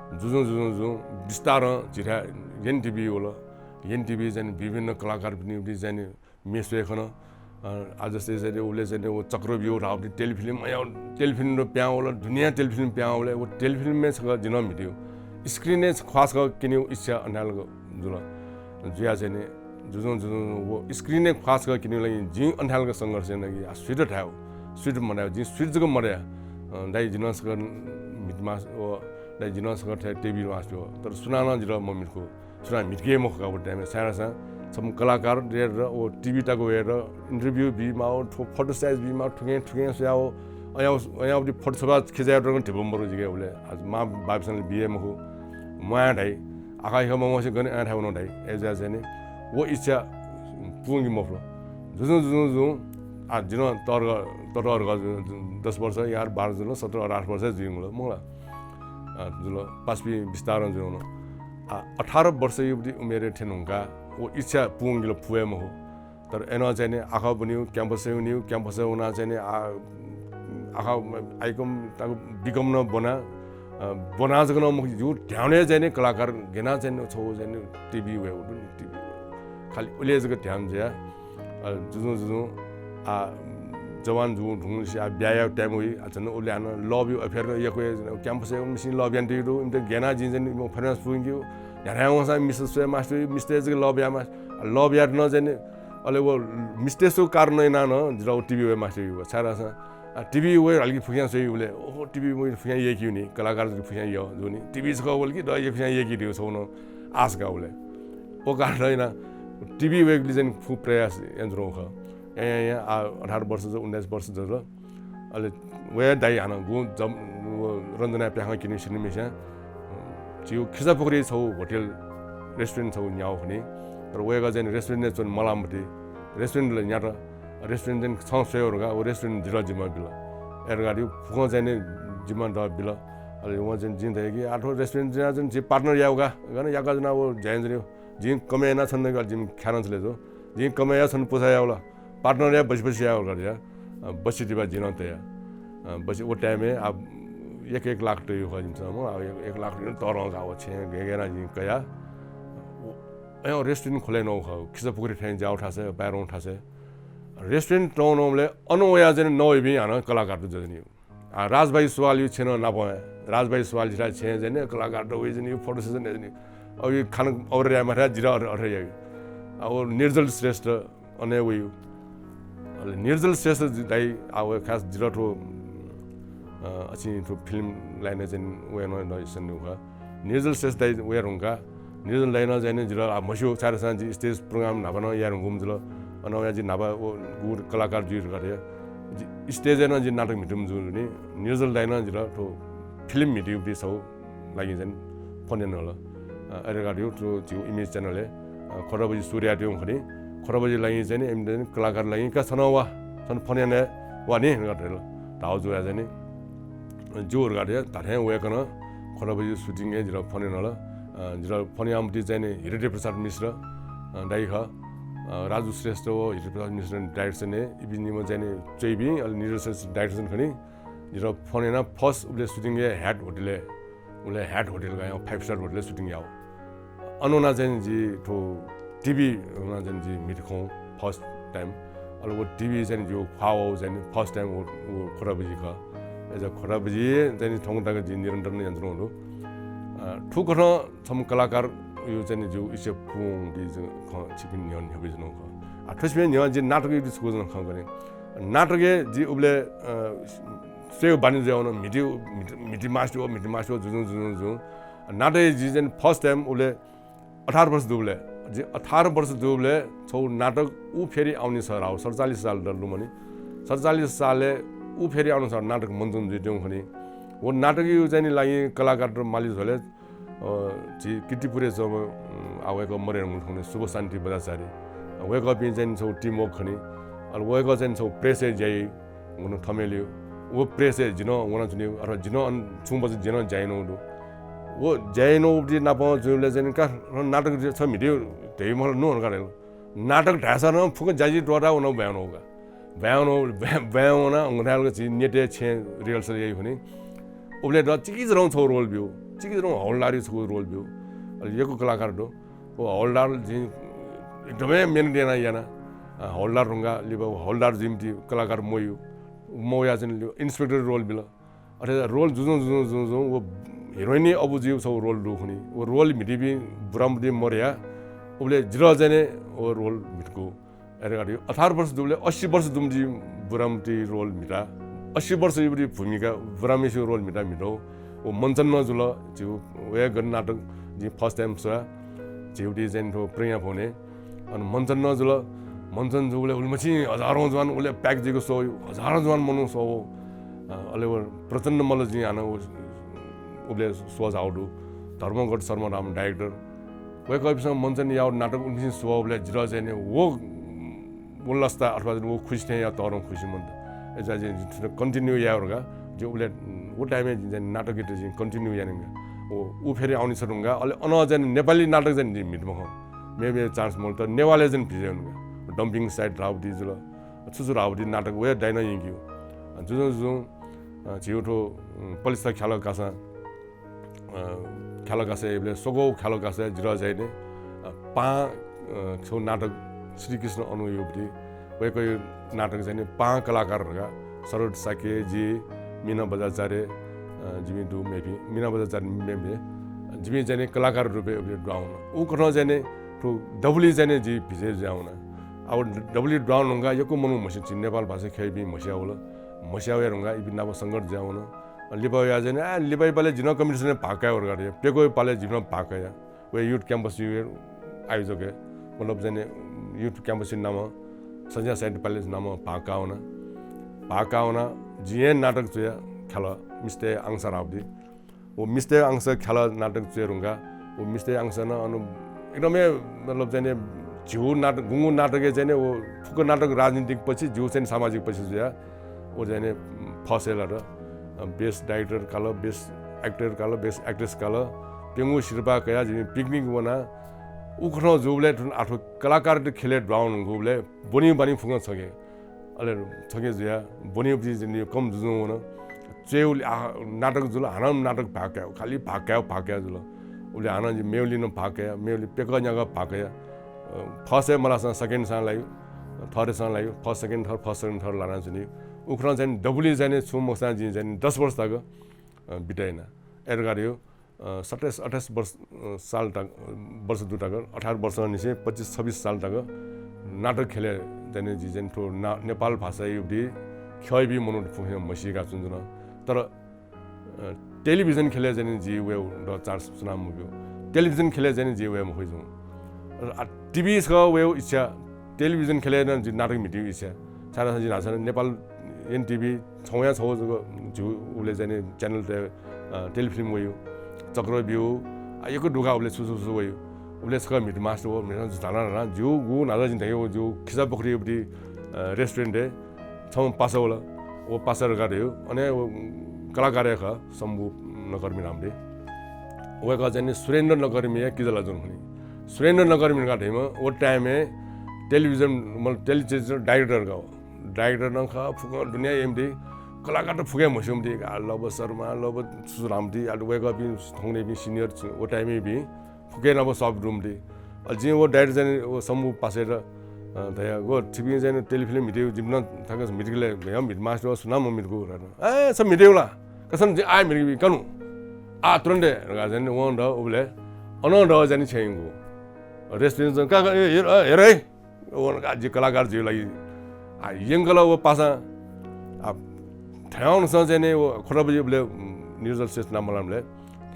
जुजुं, जुजुं, जुजुं बिस्तारं झीथाय् एनटिभी वल। एनटिभी चाहिँ नि विभिन्न कलाकारपिनि चाहिँ नि म्ये स्वये खन। अ, आ जस्तै चाहिँ नि उबलय् चाहिँ नि व चक्रव्यूह धाःगु टेलिफिल्म, अयां टेलिफिल्म पिहां वल, दुनियाँ टेलिफिल्म पिहां वल, व टेलिफिल्मय् छकः जिं नं म्हितेगु। स्क्रिनय् ख्वाः छकः क्यनेगु इच्छा अन थाय् लक जुल। जुया चाहिँ नि जुजुं, जुजुं व स्क्रिनय् ख्वाः छकः क्यनेगु लागि जिं अन थाय् लक संघर्ष याना कि आ सुइत धायेगु, सुइत मधायेगु, जिं सुइत जक मदया। अ, दाइ जिं नं छकः म्हित मास्ति वः, दाइ जिं नं छकः थें टिभी मास्ति वः। तर सुनानं जितः मम्हितकू, सुनां म्हितके मखु का व time-य्। छाय्धाःसा छम्ह कलाकार वयेत व टिभी तक वयेत interview बी माः, थ्व photo size बी माः, थुखें थुखें स्वयाः व अयां, अयां व photo छपा खिचायेत नं धिबा मरु जिके उबलय्। आ मां बापिसं ला बी हे मखु। म्वाये धाइ। आखः हे मम्वासे गन अन थाय् वने धाइ। अय् जुया चाहिँ नि व इच्छा पूवंके मफुत। जुजुं, जुजुं, जुजुं, आ, जिं नं तःधंगु, ततःधंगु जु-, जु-, दस वर्ष, एघार, बाह्र जुल, सत्र, अठार वर्ष जुइगु ला, मखु ला। आ, जुल, पासापिं बिस्तारं जुल। आ, अठार वर्ष युवती उमेरय् थ्यने धुंकाः व इच्छा पूवंके ला फु हे मखु। तर अय् नं चाहिँ नि आखः ब्वनीगु, campus-य् वनीगु, campus-य् वनाः चाहिँ नि आ-, आखः आइकं तक बीकं नं ब्वना, अ, ब्वना जक नं मखु, जिगु ध्यानय् चाहिँ नि कलाकार गेना चाहिँ नि छगू चाहिँ नि टिभी वयेगु दु नि, टिभी वयेगु। खालि उलि जक ध्यान जुया। अ, जुजुं, जुजुं, आ, जवान जूगु धुंगुलिसे आ ब्याहा यायेगु time वइ, आ, झन उलि हानं love-या affair यक्व हे, campus-य् मिसिं love यानातयागु दु, इमित गेना जिं चाहिँ नि इमिगु performance पूवंकेगु, न्ह्याथाय् वंसां मिस स्वये मास्ति वइ, मिसतय् जक love याये मास्ति, आ, love यायेत नं चाहिँ नि, अले व मिसतय् सु कारण यानाः नं जितः व टिभी वये मास्ति वइ, छाय्धाःसा आ, टिभी वये हल्की फुक्यां स्वइ उबलय्, ओहो, टिभी वये फुक्यां यय्‌केगु नि, कलाकार जक फुक्यां यः जूगु नि। टिभी छकः वल कि द यः फुक्यां यय्‌केगु छगू नं आश का उबलय्। व कारण यानाः टिभी वयेगुलिइ चाहिँ नि फुक्क प्रयास यानाच्वनागु खः। या, या, या, आ, अठार वर्ष जुल, उन्नाइस वर्ष जुल। अले वया दाइ हानं गुं जम-, व रञ्जनाया प्याखं क्यनीगु सिनेमाय्, अ, झीगु खिचापोखरीइ छगू hotel, restaurant छगू न्याः खनी। तर वय्‌कः चाहिँ नि restaurant-य् च्वने मलाःम्ह मति। Restaurant ला न्यात। Restaurant चाहिँ छं स्वये धुंकाः व restaurant जितः जिम्मा बिल। अय् धुंकाः फुक्कं चाहिँ नि जिम्मा द बिल। अले वं चाहिँ जिं धया कि आ थ्व restaurant जुयाः चाहिँ झी partner यायेगु का, गन याकः जुयाः व ज्या यानाच्वनेगु। जिं कमय् याना छन्त जिमि ख्यालं छले जू। जिं कमय् या छन्त पुसा यावल। पार्टनर या बसि बसि यावल का या। अ, बसि दिबा जिं नं तया। अ, बसि व time य् आ एक एक लाख तयु खः जिमिसं, मखु, आ, एक, एक लाख तयु तःधं का व छेँ गय् गय् याना जिं कया। व, अय् restaurant खोले नं खः, खिसा पुखुरी थें ज्याउ थासय्, बाय् रौं थासय्। Restaurant तौं नंबलय् अन वया जनि नवइपिं हानं कलाकार दु जनि। आ, राजभाइ सुवालयु छेँ नं नापं हे। राजभाइ सुवाल जिथाय् छेँ जनि, कलाकार दु वइ जनि, photo session जनि। अब यु खान order याये माथाय् जितः order, order याइ। आ, व निर्जल श्रेष्ठ अन हे वइ। अले निर्जल श्रेष्ठ दाइ, आ, व खास जितः थ्व, अ, अछि थ्व film line य् चाहिँ वया नं दइसन खः। निर्जल श्रेष्ठ दाइ वये धुंकाः, निर्जल दाइ नं चाहिँ नि जितः, आ, म्हस्यू, छाय्धाःसा जि stage program न्हापा नं याये धुंकूम्ह जुल। अन वया जि न्हापा व गुगु कलाकार जुइ धुंकाः धया। जि stage य् नं जि नाटक म्हितूम्ह जूगुलिं निर्जल दाइ नं जितः थ्व film म्हितीगु छगू लागि चाहिँ phone यानाहल। अ, अय् धकाः धइगु थ्व झीगु Image Channel य्, अ, खोटाबजि सुरु यायेत्यंगु खनी। खोटाबजि लागि चाहिँ नि, इमित चाहिँ नि कलाकार लागि का छन वा, छन phone याना वा नि धकाः धयादिल। धाउ जुया चाहिँ नि, ज्यू धकाः धया, धाथें वय्कलं खोटाबजि shooting य् जितः phone यानाहल। अ, जितः phone याःम्ह चाहिँ नि हृदय प्रसाद मिश्र, अ, दाइ खः। अ, राजु श्रेष्ठ व हृदय प्रसाद मिश्र direction य्, इपिं निम्ह चाहिँ नि च्वइपिं, अले निर्जल श्रेष्ठ direction खनी। जितः phone याना first उबलय् shooting य् Hyatt Hotel य्, उबलय् Hyatt Hotel का five star hotel य् shooting याउ। अन वना चाहिँ जि थ्व TV वना चाहिँ जि म्हित खं first time। अले व TV चाहिँ जि ख्वाः वउ चाहिँ first time व, व खोटाबजि खः। अय्सा खोटाबजि चाहिँ थौंकन्हय् तक जि निरन्तर नं यानाच्वनागु दु। अ, थुकथं छम्ह कलाकारयु चाहिँ जि इच्छा पूवंगु खँ छिकपिनि न्ह्यःने न्ह्यब्वयाच्वनागु खः। आ, थुसिबें न्ह्यः जि नाटकयु छगू जक खँ कने। नाटकय् जि उबलय्, अ, स्वयेगु बानी जुयावन, म्हिती, म्हिती, म्हिती मास्ति व, म्हिती मास्ति व, जुजुं, जुजुं, जुजुं। नाटकय् जि चाहिँ first time उबलय् अठार वर्ष दुबलय्, जि अठार वर्ष दुबलय् छगू नाटक उ फेरि आउने छ धाउ, सतचालिस साल दु मनि। सतचालिस सालय् उ फेरि आउने छ नाटक मञ्चन जुइत्यंगु खनी। व नाटकयु चाहिँ नि लागि कलाकार माली झ्वलय्, अ, झी कीर्तिपुरय् च्वंम्ह, उम्, आ, वय्कः मरे धुंकूगु खनी, शुभ शान्ति बज्राचार्य। अ, वय्कःपिं चाहिँ नि छगू team work खनी। अले वय्कः चाहिँ नि छगू press य् ज्या याइ, व नं थमेलय्। व press य् जि नं वनाच्वनी, अथवा जि नं अन छुं बचा जि नं ज्या यानागु दु। व ज्या यानागुति नाप जुइबलय् चाहिँ नि का नाटक जि छ म्हिती धइम्ह नु धकाः धाल। नाटक धायेसा नं फुक्क ज्याझी त्वःताः व नं ब्वाँय् वनागु का। ब्वाँय् वनागु, ब्वाँय्, ब्वाँय् वनाः वंगु धायेगु का झी नेटय् छेँ rehearsal याइ खनी। उबलय् द चिकिजरं छगू role ब्यू, चिकिजरं हवलदारयु छगू role ब्यू। अले यक्व कलाकार दु। व हवलदार जिं एकदमै मेहनत याना याना। अ, हवलदार धुंकाः लिपा व हवलदार जुइम्ह ति कलाकार मयू, मवया चाहिँ inspector role बिल। अथे role जुजुं जुजुं जुजुं जुजुं व heroine अबु जुइगु छगू role दु खनी। व role म्हितीपिं बुराम्ह ति मरया, उबलय् जितः चाहिँ नि व role म्हितकू। अय् धकाः अठार वर्ष दुबलय् अस्सी वर्ष दुम्ह ति बुराम्ह ति role म्हिता। अस्सी वर्ष युम्ह ति भूमिका बुराम्हय्सिगु role म्हिता म्हितौ। व मञ्चन नं जुल, झीगु वया गन नाटक जिं first time स्वया। झीगु ति चाहिँ नि थ्व प्रज्ञा भवनय्। अन मञ्चन नं जुल। मञ्चन जूबलय् उलिमछि हजारौं जवान उबलय् pack जुइक स्वः, हजारौं जवान मनू स्वः। अ, अले व प्रचण्ड मल्ल जिं हानं व, उबलय् स्वः झाउ दु। धर्मगढ शर्मा धाःम्ह director। वय्कःपिसं मञ्चन याउ नाटक उलिमछि स्वःबलय् जितः चाहिँ नि व, व लस्ता अथवा चाहिँ नि व खुसि थें या तःधं खुसि मन्त। अय्सा चाहिँ नि continue याउ धकाः जि उबलय् व time य् जिं चाहिँ नि नाटक जिं continue यानागु। व, उ फेरि आउने छ धुंकाः अले अन चाहिँ नि नेपाली नाटक चाहिँ नि जिं म्हित मखं। मेमेगु chance मल्त नेवालय् चाहिँ नि भिजय् वनेगु। Dumping site धाउ ति जुल। छु छु धाउ ति नाटक वया दाइनं यंक्यू। जुजुं जुजुं, अ, झीगु थ्व, उम्, पलिस्था ख्यालः कासां, अ, ख्यालः कासाय् इबलय् स्वगौ ख्यालः कासाय् जितः चाहिँ नि, अ, पाहां, अ, छगू नाटक श्रीकृष्ण अनु युवती वय्कःयु नाटक चाहिँ नि पाहां कलाकार धकाः शरद शाक्य, जि, मीना बज्राचार्य, अ, जिमि दु मेपिं, मीना बज्राचार्य मेपिं, जिमि चाहिँ नि कलाकार रूपय् उबलय् दुहां वन। उकथं चाहिँ नि थ्व दबुली चाहिँ नि जि भिजय् जुयावना। अब दबुली दुहां वंकाः यक्व मनू म्हस्यू, झी नेपाल भाषा ख्यइपिं म्हस्यावल। म्हस्यावया धुंकाः इपिं नाप संघर्ष जुयावन। लिपा वया चाहिँ नि, आ, लिपायु पालय् जि नं competition य् भाग काये धकाः धया। प्यक्वयु पालय् जि नं भाग कया। वया youth campus यु आयोजक हे, मतलब चाहिँ नि youth campus नामं, संध्या साहित्य पालय् नामं भाग कावना। भाग कावना, जिं हे नाटक च्वया ख्यालः मिस्तय् आंसा धाउ ति। व मिस्तय् आंसा ख्यालः नाटक च्वये धुंकाः, व मिस्तय् आंसा नं अन एकदमै, मतलब चाहिँ नि झीगु नाटक, गुंगू नाटकय् चाहिँ नि व फुक्क नाटक राजनीतिक पक्ष, झीगु चाहिँ नि सामाजिक पक्ष जुया। व चाहिँ नि first य् लात। अ, best director काल, best actor काल, best actress काल। प्यंगू सिरपाः कयाः जिमि picnic वनाः उखुन्हु जूबलय् थुन आः थ्व कलाकारत ख्यलय् दुहां वंगुबलय् ब्वनी बानी फुक्कं छखे। अले छखे जुयाः ब्वनीबलय् जि कम जुजुं वन। च्वयेबलय् आ, नाटक जुल, हानं नाटक भाग कया, खालि भाग कया, भाग कया जुल। उबलय् हानं जि मेगुलिइ नं भाग कया, मेगुलिइ प्यकः न्याकः भाग कया। अ, first-य् मलाःसां second-सां लायु, third-सां लायु, first, second, third, first, second, third लानाच्वनी। उखुन्हु चाहिँ दबुलिइ चाहिँ छुं मखुसां जिं चाहिँ दस वर्ष तक, अ, बिताइना। अय् धकाः धइगु, अ, सत्ताइस अट्ठाइस वर्ष, अ, साल तक, अ, वर्ष दु तक, अठार वर्षंनिसें पच्चिस छब्बिस साल तक नाटक ख्यलय् चाहिँ जिं चाहिँ थ्व ना-, नेपाल भाषायागु ख्यःयापिं मनूत फुक्कं म्हसीका च्वनाच्वन। तर, अ, television ख्यलय् चाहिँ जि वयेगु द चार सुनां मब्यू। Television ख्यलय् चाहिँ जि वये मफुइ जुं। अ, TV छकः वयेगु इच्छा, television ख्यलय् नं जि नाटक म्हितेगु इच्छा। छाय्धाःसा जिं न्हाचः नेपाल NTV छौंया छौ जक झीगु उबलय् चाहिँ channel-तय्, अ, telefilm वयु, चक्रव्यूह, आ, यक्व दुगु उबलय् छु छु छु वयु। उबलय् छकः म्हित मास्टर व, म्हित झाला झाला, जिगु न्हाचः जिं धयागु जिगु खिचापोखरीया, अ, restaurant-य् छम्ह पासा वल। व पासा धकाः धइगु, अन व कलाकार हे खः, शम्भु नकर्मी नाम दइ। वय्कः चाहिँ नि सुरेन्द्र नकर्मीया किजा ला जुन खनी। सुरेन्द्र नकर्मी धकाः धइम्ह व time-य् television, मतलब, टेलिभिजन director का हो। Director नं खः, फुक्कं दुनियाँया इमित कलाकारत फुक्कं म्हस्यूम्ह दइ, आ, लव शर्मा, लव सुजलाम दइ, आ, वय्कःपिं थौंकन्हय्‌पिं senior व time-य् इपिं फुक्कं नाप सःपिं दुम्ह दइ। अले जिं व director चाहिँ व शम्भु पासायात, अ, धया, "व छिपिं चाहिँ telefilm म्हितेगु, जिमिसं थ्व म्हितकले म्हित मास्टर व सुनां मम्हितकू?" धकाः। "ए, छ म्हितेगु ला? कसन जि आः म्हितकबी, का नु। आ, तुरुन्त हे," धकाः चाहिँ वं द उबलय् अनं द चाहिँ छ्यंगु। Restaurant-य् का, का, ए, हेर, अ, हेर है। व का, जि कलाकार जुइगु लागि। आ, यंकल व पासां, आ, थ्याउँनसं चाहिँ नि व खोटाबजी उबलय्, उम्, निरुञ्जन श्रेष्ठ नाम मलाःबलय्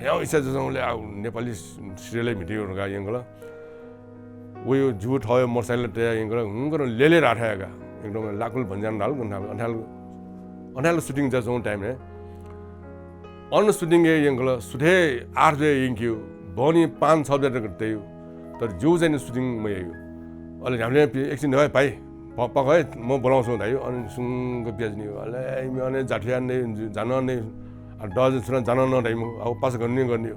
थ्याउँ इच्छा जूसां उबलय्, आ, नेपाली serial-य् म्हितेगु धकाः यंकल। वयु जिगु थःगु motorcycle तयाः यंकल, हुंकन लेले राथाय् का। एकदम लाकुल भन्ज्यान धाल, गन धाल, अन थाय्, अन थाय् shooting जुयाच्वंगु time-य्। अन shooting-य् यंकल, सुथय् आठ बजे यंकेगु, बहनी पाँच छ बजे तक तयु। तर जिगु चाहिँ नि shooting मयायु। अले न्ह्याबलें पि-, एकछिन हे भाइ, प-, पख हे, म ब्वलंछ्वं धायु, अन सुंक पियाच्वनीगु। अले इमि अन जाथुया नइ, जानं नइ, आ, दज छुना जानं नं धाइमु, आ, पासा गन नि गन नि।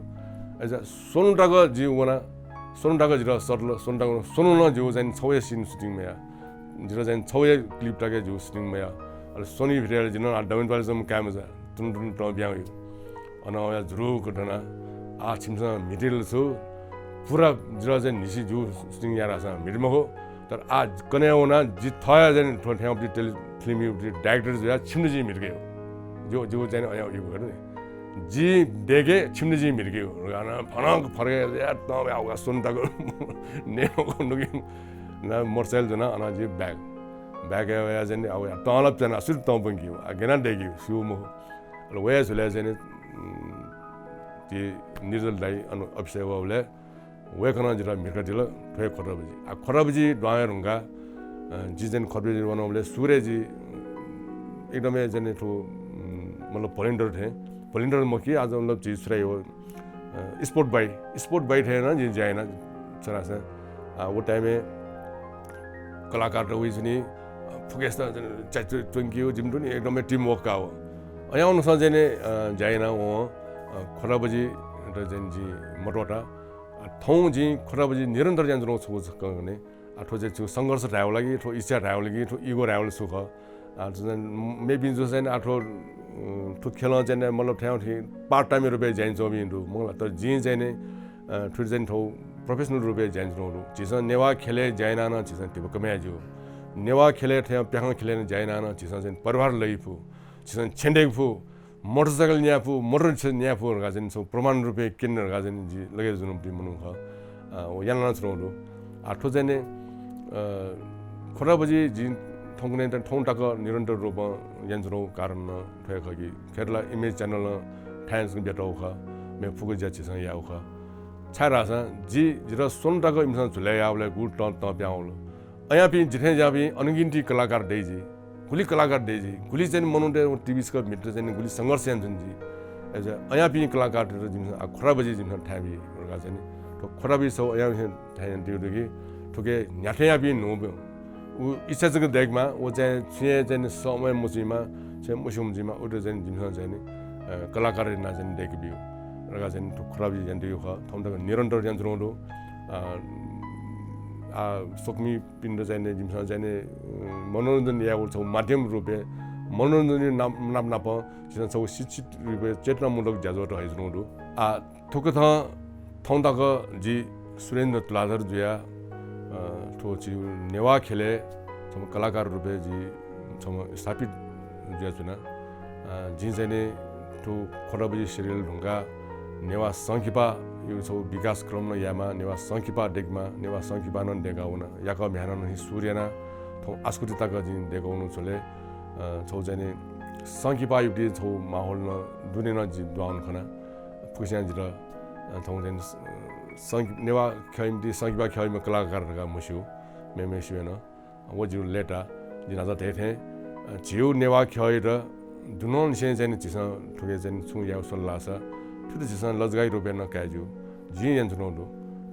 अय्‌सा स्वन्हु तक जि वना, स्वन्हु तक जितः सतल, स्वन्हु तक, स्वन्हु नं जिगु चाहिँ छौ हे scene shooting मया। जितः चाहिँ छौ हे clip तक जिगु shooting मया। अले स्वन्हु भित्र जिं नं आ दमिन पाले जम्मा काय्‌मचा, तुन तुन तं ब्यां वयु। अन वया जुरुक दना, आ, छिमिसं म्हितेल छु, पुरा जितः चाहिँ न्हिसि जिगु shooting याये धाःसां म्हिते मखु, तर आ कन्हय् वना जि थःया चाहिँ थ्व थ्याउँपट्टि telefilm-या director जुयाः छिमित जिं म्हितकेगु। जिगु, जिगु चाहिँ अयाउ इगु हेर्नु नि। जिं दय्‌के छिमित जिं म्हितकेगु। अन फनक फर्के या तं वया उका स्वन्हु तक नेमको नुगि ना motorcycle जुना अन जि back। Back-य् वया चाहिँ नि आ वया तंलब च्याना सुरु तं ब्वंकेगु। आ गेना दय्‌केगु, स्यू मखु। अले वया झुलय् चाहिँ नि, उम्, जि निरुञ्जन दाइ अन office-य् वःबलय् वय्‌कलं जितः म्हितकादिल, थ्व हे खोटाबजी। आ, खोटाबजी दुहां वये धुंकाः, अ, जि चाहिँ खोटाबजी वनाबलय् सुरुइ जि, उम्, एकदमै चाहिँ नि थ्व, उम्, मतलब volunteer थें, volunteer मखु कि, आ, मतलब जि छुट्याइ व, अ, sport boy, sport boy थें नं जिं ज्या याना छुट्यासा। आ, व time-य् कलाकारत वइच्वनी, अ, फुक्कसित चाहिँ नि च्या-, च्वंकेगु जिमित नि एकदमै team work का व। अयाउनसं चाहिँ नि, अ, ज्या याना वं, अ, खोटाबजी त चाहिँ नि जि मतवता। आ, थौं जिं खोटाबजी निरन्तर यानाच्वनागु छगू खँ खने। आ, थ्व चाहिँ छु संघर्ष धायेगु लागि, थ्व इच्छा धायेगु लागि, थ्व ego धायेगु लागि छु खः? आ, थ्व चाहिँ मेपिं जूसां आ, थ्व, अ, थ्व ख्यलं चाहिँ मतलब थ्याउँ थि part time रूपय् ज्या यानाच्वंपिं दु, मखु ला? तर जिं चाहिँ नि, अ, थ्व चाहिँ थ्व professional रूपय् ज्या यानाच्वनागु दु। झीसं नेवाः ख्यलय् ज्या यानाः नं झीसं धिबा कमय् जुइ। नेवाः ख्यलय् थ्व प्याखं ख्यलय् नं ज्या यानाः नं झीसं चाहिँ परिवार लइ फु, झीसं छेँ दय्‌के फु। Motorcycle न्याये फु, मोटर न्याये फु धकाः चाहिँ नि छगू प्रमाण रूपय् क्यने धकाः चाहिँ नि जि लगे जुयाच्वनागु मनू खः। अ, व याना नं च्वनागु दु। आ, थ्व चाहिँ नि, अ, खोटाबजी जिं थौंकन्हय् त थौं तक निरन्तर रूपं यानाच्वनागु कारण नं थ्व हे खः कि खय्‌त ला Image Channel नं थाय् जक ब्यातःगु खः, मेगु फुक्क ज्या झीसं याःगु खः। छाय्‌धाःसा जि, जितः स्वन्हु तक इमिसं झुलय् याःबलय् गुगु तं, तं पिहां वल। अयापिं जिथें ज्याःपिं अनगिन्ति कलाकार दइ जि। गुलि कलाकार दइ जि। गुलि चाहिँ नि मनूतय् व TV छकः म्हितेत चाहिँ नि गुलि संघर्ष यानाच्वन जि। अय्‌सा अयापिं कलाकारतय्‌त जिमिसं आ खोटाबजी जिमिसं थाय् बी धकाः चाहिँ नि। थ्व खोटाबजी छगू अयापिं थाय् यानादीगु दु कि थुके न्ह्याथें याःपिं न्हू उ इच्छा जक दय्‌केमाः, व चाहिँ छुं हे चाहिँ नि सःम्ह मजुइमा, छुं हे मस्यूम्ह जुइमा, उत चाहिँ नि जिमिसं चाहिँ नि, अ, कलाकार यानाः चाहिँ नि दय्‌के ब्यू धकाः चाहिँ नि थ्व खोटाबजी यानादीगु खः। थौं तक निरन्तर यानाच्वनागु दु। अ, आ, स्वकुमिपिन्त चाहिँ नि जिमिसं चाहिँ नि, अ, मनोरञ्जन यायेगु छगू माध्यम रूपय् मनोरञ्जन नाप, नाप, नाप झीसं छगू शिक्षित रूपय् चेतनामूलक ज्याझ्वः हयाच्वनागु दु। आ, थुकथं थौं तक जि सुरेन्द्र तुलाधर जुया, अ, थ्व झीगु नेवाः ख्यलय् छम्ह कलाकार रूपय् जि छम्ह स्थापित जुयाच्वना। अ, जिं चाहिँ नि थ्व ख्वदबजि सिरियल धुंकाः नेवाः संकिपाया छगू विकासक्रम नं यायेमाः, नेवाः संकिपा दयेकेमाः, नेवाः संकिपा नं दयेका वना। याकः म्ह्याय् नं हि सुरु याना थौं आसकुति तक जिं दयेका वनागु झ्वलय्, अ, छगू चाहिँ नि संकिपाया छगू माहौल नं दुने नं जिं दुहां वने खना। फुक्कसियां जितः, अ, थौं चाहिँ नि, अ, संकि-, नेवाः ख्यःया निंतिं संकिपा ख्यःया कलाकार धकाः म्हस्यू, मेमेस्यू नं। व जिगु लय्ताः, जिं न्हाचः धयाथें, अ, झीगु नेवाः ख्यःयात दुनुगलंनिसें चाहिँ नि झीसं थुके चाहिँ नि छुं याये स्वल धाःसा, थुइत झीसं लजगाःया रूपय् नं काये ज्यू। जिं यानाच्वनागु दु।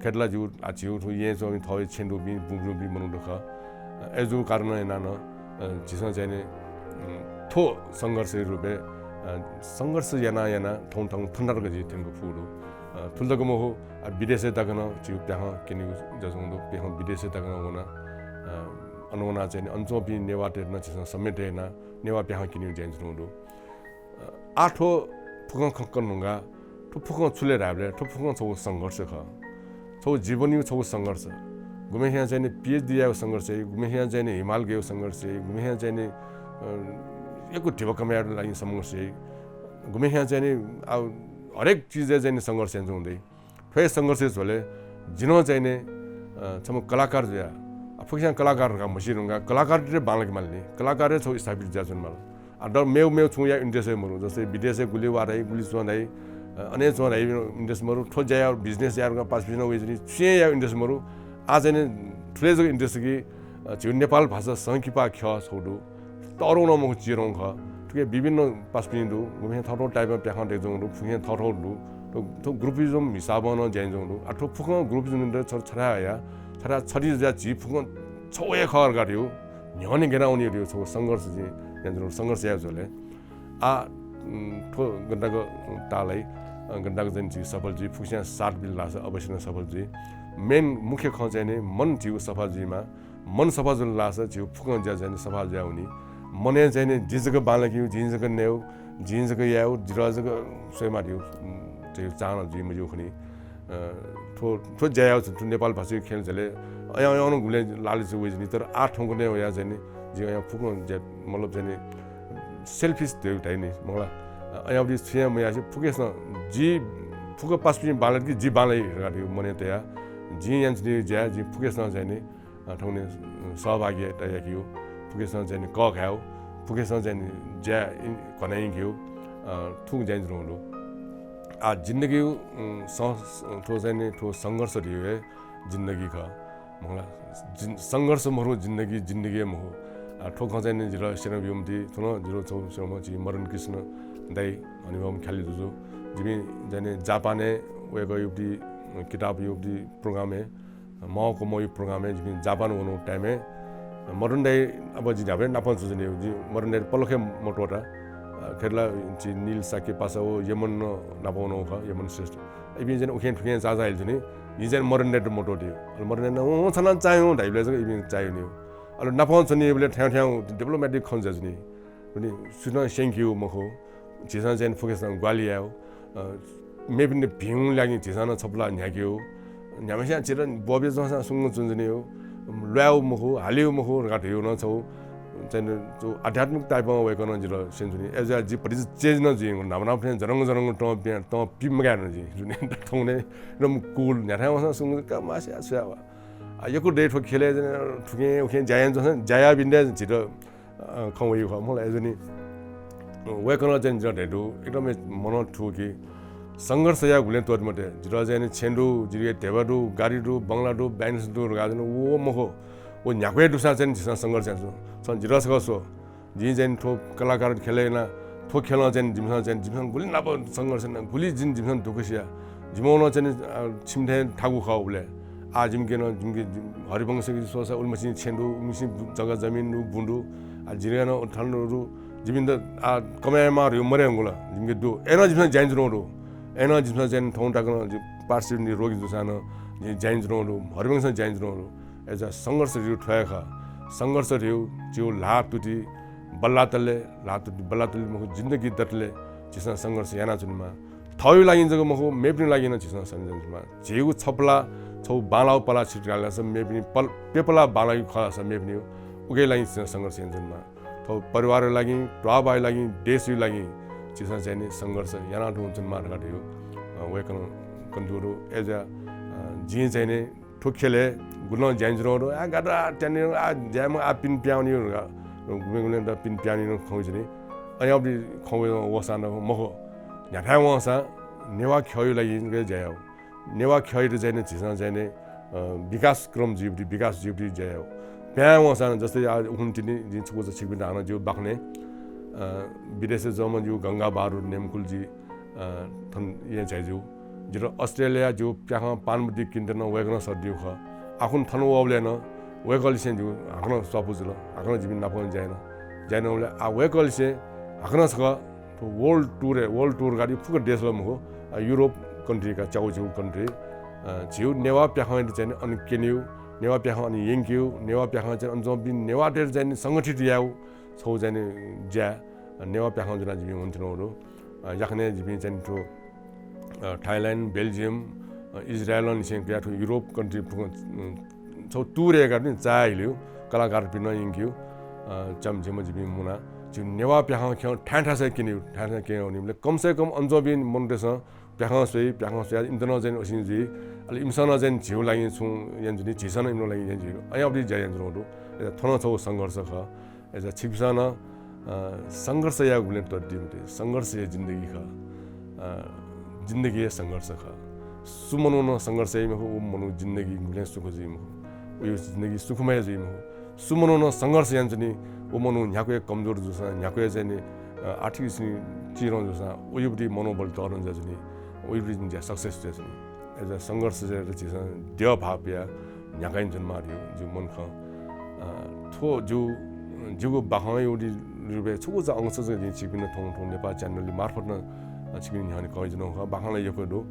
खय्त ला जिगु, आ, झीगु थ्व येँय् च्वंपिं थःगु छेँ दुपिं, बुँ दुपिं मनूत खः। अ, अय् जूगु कारणं यानाः नं, अ, झीसं चाहिँ नि, उम्, थ्व संघर्षया रूपय्, अ, संघर्ष याना याना थौं थौं थन तक झी थ्यंके फुगु दु। अ, थुलि तक मखु, अ, विदेशय् तक नं झीगु प्याखं क्यनेगु ज्या च्वंगु दु। प्याखं विदेशय् तक नं वना, अ, अन वनाः चाहिँ नि अन च्वंपिं नेवाःतय्त नं झीसं समेत यानाः नेवाः प्याखं क्यनेगु ज्या यानाच्वनागु दु। अ, आः थ्व फुक्कं खँ कने धुंकाः थ्व फुक्कं छु ले धायेबलय् थ्व फुक्कं छगू संघर्ष खः। छगू जीवनया छगू संघर्ष। गुम्हेस्यां चाहिँ नि PhD यायेगु संघर्ष याइ, गुम्हेस्यां चाहिँ नि हिमाल गयेगु संघर्ष याइ, गुम्हेस्यां चाहिँ नि, अ, यक्व धिबा कमय् यायेगु लागि संघर्ष याइ, गुम्हेस्यां चाहिँ नि, आ, हरेक चिजय् चाहिँ नि संघर्ष यानाच्वंगु दइ। थ्व हे संघर्षया झ्वलय् जिं नं चाहिँ नि, अ, छम्ह कलाकार जुयाः, आ, फुक्कसियां कलाकार धकाः म्हसी धुंकाः कलाकारतय् बांलाके माल नि, कलाकारतय् छगू स्थापित जुयाच्वने माल। आ, दक्व मेगु मेगु छुं यायेगु interest हे मरु। जस्तै विदेशय् गुलि वा धाइ, गुलि च्वं धाइ, अ, अन हे च्वं धाइ interest मरु। थ्व ज्या यायेगु business यायेगु धकाः पासापिंसं वइच्वनी, छुं हे यायेगु interest मरु। आः चाहिँ नि थुलि जक interest कि, अ, झीगु नेपाल भाषा संकिपा ख्यः छगू दु। तःधंगु नं मखु, चिधंगु खः। थुके विभिन्न पासापिं दु, गुम्हेस्यां थःथःगु type-या प्याखं दयेकाच्वंगु दु, फुक्कसियां थःथःगु दु। थ्व, थ्व groupism हिसाबं नं ज्या यानाच्वंगु दु। आ, थ्व फुक्कं groupism-यात छ-, छथाय् हयाः, छथाय् छधी जुयाः झी फुक्कं छगू हे खः धकाः धइगु न्ह्यःने ग्यनाः वनेगु धइगु छगू संघर्ष जिं यानाच्वनागु दु, संघर्ष यायेगु झ्वलय्। आ, उम्, थ्व गन तक ताःलाइ, अ, गन तक चाहिँ झी सफल जुइ, फुक्कसियां साथ बिल धाःसा अवश्य नं सफल जुइ। Main मुख्य खँ चाहिँ नि मन झीगु सफा जुइमाः। मन सफा जुल धाःसा झीगु फुक्कं ज्या चाहिँ नि सफा जुयावनी। मनय् चाहिँ नि जिं जक बांलाकेगु, जिं जक नयेगु, जिं जक यायेगु, जितः जक स्वयेमाः धइगु, उम्, चाहिँ चाहना जुइ मज्यू खनी। अ, थ्व, थ्व ज्या यायेगु, थ्व नेपाल भाषाया ख्यलय् झ्वलय् अयां अयां नं गुबलें लालच वइच्वनी, तर आः थौंकन्हय् वयाः चाहिँ नि जिं अयां फुक्कं ज्या, मतलब चाहिँ नि selfish धइगु धाइ नि, मखु ला। अ, अयां वयाः छुं याये मयासें फुक्कसिनं जि फुक्क पासापिं बांलात कि जि बांलाइ धकाः धइगु मनय् तयाः जिं यानाच्वनीगु ज्या जिं फुक्कसिनं चाहिँ नि, अ, थौंकन्हय् सहभागिता याकेगु, फुक्कसिनं चाहिँ नि कःघायेगु, फुक्कसिनं चाहिँ नि ज्या इन-, घना यंकेगु, अ, थुगु ज्या यानाच्वनागु दु। आ, जिन्दगीया, उम्, सं-, थ्व चाहिँ नि थ्व संघर्ष धइगु हे जिन्दगी खः। मखु ला, जिन-, संघर्ष मरु जिन्दगी, जिन्दगी हे मखु। आ, थ्व खँ चाहिँ नि जितः स्यना ब्यूम्ह ति, थन जितः छगू स्यनाम्ह झी मदन कृष्ण दाइ, हनेबहःम्ह ख्यालि जुजु। जिपिं चाहिँ नि जापानय् वय्कःया उबलय् किताबया उबलय् program-य्, महकमया program-य् जिपिं जापान वनागु time-य् मदन दाइ, अब जि न्ह्याबलें नाप जुजुनि, जि मदन दाइ पलख हे मत्वःता। अ, खय्त ला झी नील शाक्य पासा व यमन नाप वनागु खः, यमन श्रेष्ठ। इपिं चाहिँ उखें थुखें चाःचाः याइल्जुनि, जिं चाहिँ मदन दाइयात मत्वःति। अले मदन दाइनं, "अँ, छ नं चाःह्यू" धाइबलय् जक इपिं चाःह्यूनि। अले नापं च्वनीबलय् थ्याउँ थ्याउँ diplomatic खँ जुयाच्वनी। सुनां स्यंकीगु मखु, झीसं चाहिँ फुक्कसिनं ग्वाहालि यायेगु। अ, मेपिन्त भिंगु लागि झीसं नं छपु ल्हाः न्ह्याकेगु। न्ह्याम्हस्यां झीत ब्वःबिज्याःसां सुंगं च्वंच्वनीगु। ल्वायेगु मखु, हालेगु मखु धकाः धइगु नं छगू चाहिँ नि, छगू आध्यात्मिक type-ं वय्कलं जितः स्यनाच्वनी। अय्जुयाः जि भतिचा change नं जुइ, न्हापा न्हापा थें जरंग जरंग तं पिं, तं पि मगायेधुन जिं। थौंकन्हय् एकदम cool, न्ह्याथाय् वंसां सुंगं का मास्या सुया वा। आ, यक्व दइ थ्व ख्यलय् चाहिँ थुखें उखें ज्या यानाच्वंसां ज्या याःपिन्त झीत, अ, खँ वइगु खः, मखु ला, अय्जुनि। अ, वय्कलं चाहिँ जितः धयादु, एकदम मनं थुकी संघर्ष यायेगु गुबलें त्वःते मते। जितः चाहिँ नि छेँ दु, जितः धिबा दु, गाडी दु, बंगला दु, bank दु धकाः चाहिँ नि व मखु। व न्ह्याक्व हे दुसां चाहिँ नि झीसं संघर्ष यानाच्वना। छं जितः छकः स्व। जिं चाहिँ नि थ्व कलाकार ख्यलय् याना, थ्व ख्यलं चाहिँ नि जिमिसं चाहिँ नि, जिमिसं गुलि नाप संघर्ष याना, गुलि जिं जिमिसं दुःख सिया। जिमिगु नं चाहिँ नि, अ, छिमि थें थाकु खः उबलय्। आः जिमिके नं, जिमिके, जिम-, हरिवंशके स्वःसा उलिमछि छेँ दु, उलिमछि बु-, जग्गा जमिन दु, बुँ दु। आ, जिमिके नं थन दु, जिमित आः कमय् यायेमाः धइगु मदयेधुंकल, जिमिके दु। अय्नं जिमिसं ज्या यानाच्वनागु दु। अय्नं जिमिसं चाहिँ नि थौं तक नं जि पार्श्वनिधि रोगी जूसां नं जिं ज्या यानाच्वनागु दु, हरिवंशं ज्या यानाच्वनागु दु। अय्‌जुयाः संघर्ष धइगु थ्व हे खः। संघर्ष धइगु झीगु ल्हाः तुति बल्लातले, ल्हाः तुति बल्लातले मखु, जिन्दगी दतले झीसं संघर्ष यानाच्वनेमाः। थःगु लागि जक मखु, मेपिनि लागि नं झीसं संघर्ष यानाच्वनेमाः। झीगु छपला, छगू बांलाःगु पला छित गालास मेपिनि पल-, प्यपला बांलाःगु खःसा मेपिनि उके लागि झीसं संघर्ष यानाच्वनेमाः। थःगु परिवारया लागि, त्वाःबाया लागि, देशया लागि झीसं चाहिँ नि संघर्ष याना तुं च्वनेमाः धकाः धइगु, अ, वय्‌कलं कनातःगु दु। अय्‌जुयाः, अ, जिं चाहिँ नि थ्व ख्यलय् गुलिं ज्या यानाच्वनागु दु। आ, गादा त्यानिनु, आ, ज्याय् मखु, आ, पिने पिहां वनेनु धकाः। गुबलें गुबलें द पिने पिहां वनेनु खँ वइच्वनी। अय्‌जुयाःगु खँ वःसां नं मखु। न्ह्याथाय् वंसां नेवाः ख्यःया लागि जक ज्या यायेगु। नेवाः ख्यःयात चाहिँ नि झीसं चाहिँ नि, अ, विकासक्रम जुइबलय्, विकास जुइबलय् ज्या यायेगु। पिहां वंसां नं, जस्तै आ, उखुन्हु तिनि जिं छकूचा छिकपिन्त हानं जिगु बाखनय्, अ, विदेशय् च्वंम्ह जिगु गंगा बहादुर नेमकुलजी, अ, थन येँ झाइजु। जितः अस्ट्रेलियाय् जिगु प्याखं पानबुद्धि किनेत नं वय्‌कलं सःतादीगु खः। आखुन्हु थन वःबलय् नं वय्‌कःलिसें जिगु हाकनं स्वापू जुल। हाकनं जिपिं नापं ज्या याना। ज्या यानाबलय् आ वय्‌कःलिसें हाकनं छकः थ्व world tour-य्, world tour गाडी फुक्क देशय् मखु, अ, Europe country का च्यागू झिगू country, अ, झीगु नेवाः प्याखंयात चाहिँ नि अन क्यनेगु, नेवाः प्याखं अन यंकेगु, नेवाः प्याखं चाहिँ अन च्वंपिं नेवाःतय्‌त चाहिँ नि संगठित यायेगु छगू चाहिँ नि ज्या, अ, नेवाः प्याखं ज्वनाः जिपिं वनाच्वनागु दु। अ, याकनं जिपिं चाहिँ नि थ्व, अ, Thailand, Belgium, अ, इजरायलंनिसें कयाः थ्व Europe country फुक्कं, अ, छगू tour यायेकाः नि चाःहिलेगु, कलाकारपिं नं यंकेगु, अ, च्याम्ह झिम्ह जिपिं मुनाः झीगु नेवाः प्याखं ख्यः थाय् थासय् क्यनेगु, थाय् थासय् क्यनेगु निंतिं कम से कम अन च्वंपिं मनूतय्‌सं प्याखं स्वइ, प्याखं स्वयाः इमित नं चाहिँ नि असिं जुइ, अले इमिसं नं चाहिँ नि झीगु लागि छुं यानाच्वनी, झीसं नं इमित लागि यानाच्वनी। अय्‌जुयाःगु ज्या यानाच्वनागु दु। अय्‌जुयाः थ्व नं छगू संघर्ष खः। अय्‌जुयाः छिकपिन्सं नं, अ, संघर्ष यायेगु गुबलें तःधं मते। संघर्ष हे जिन्दगी खः। अ, जिन्दगी हे संघर्ष खः। सु मनू नं संघर्ष याइ मखु, व मनू जिन्दगी गुबलें सुख जुइ मखु। व जिन्दगी सुखमय जुइ मखु। सु मनू नं संघर्ष यानाच्वनी, व मनू न्ह्याक्व हे कमजोर जूसां, न्ह्याक्व हे चाहिँ नि, अ, आर्थिक दृष्टिं चिधंगु जूसां, वयागु प्रति मनोबल तःधंगु जुयाच्वनी, वयागु प्रति जिं success जुयाच्वनी। अय्‌जुयाः संघर्ष यायेत झीसं द्यः भाःपियाः न्ह्याकाः यानाच्वनेमाः धइगु जिगु मन खँ। अ, थ्व जिगु, जिगु बाखंया रूपय् छकूचा अंश जक जिं छिकपिन्त थौं, थौं नेपाः channel मार्फत नं, अ, छिकपिनि न्ह्यःने कयाच्वनागु खः। बाखं ला यक्व दु। अ,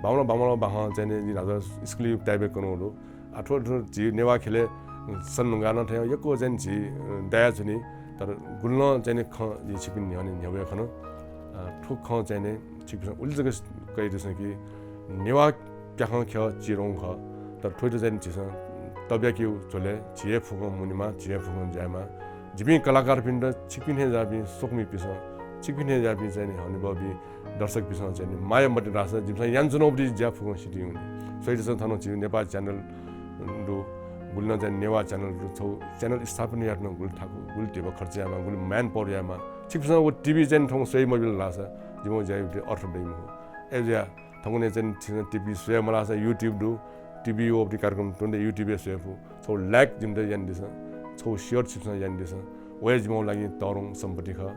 बांमलाः, बांमलाः बाखं चाहिँ नि जिं न्हाचः school-या type-य् कनागु दु। आ, थ्व, थ्व झी नेवाः ख्यलय् सन्धुंकाः नं थें यक्व चाहिँ झी, अ, दयाच्वनी, तर गुलिं चाहिँ नि खँ जिं छिकपिनि न्ह्यःने न्ह्यब्वये खन। अ, थ्व खँ चाहिँ नि छिकपिन्सं उलि जक कयादिसँ कि नेवाः प्याखं ख्यः चिधंगु खः, तर थ्वयात चाहिँ नि झीसं तब्याकेगु झ्वलय् झी हे फुक्कं मुनेमाः, झी हे फुक्कं ज्या यायेमाः। जिपिं कलाकारपिन्त छिकपिं थें ज्याःपिं स्वकुमिपिन्सं, छिकपिं थें ज्याःपिं चाहिँ नि हनेबहःपिं दर्शकपिन्सं चाहिँ नि माया मतिनासा जिमिसं यानाच्वनागु ज्या फुक्कं सितिं वनी। स्वयादिसँ, थन झीगु नेपाः channel दु, गुलिं नं चाहिँ नेवाः channel दु, छगू channel स्थापना यायेत नं गुलि थाकु, गुलि धिबा खर्च यायेमाः, गुलि manpower यायेमाः। छिकपिन्सं व TV चाहिँ नि थौं स्वये मबिल धाःसा जिमिगु ज्याया अर्थ दइ मखु। अय्‌जुयाः थौंकन्हय् चाहिँ नि छिकपिन्सं TV स्वये मलाःसा YouTube दु, TV वःपिं कार्यक्रम तुं YouTube-य् स्वये फु। छगू like जिमित यानादिसँ, छगू share छिकपिन्सं यानादिसँ। व हे जिमिगु लागि तःधंगु सम्पत्ति खः,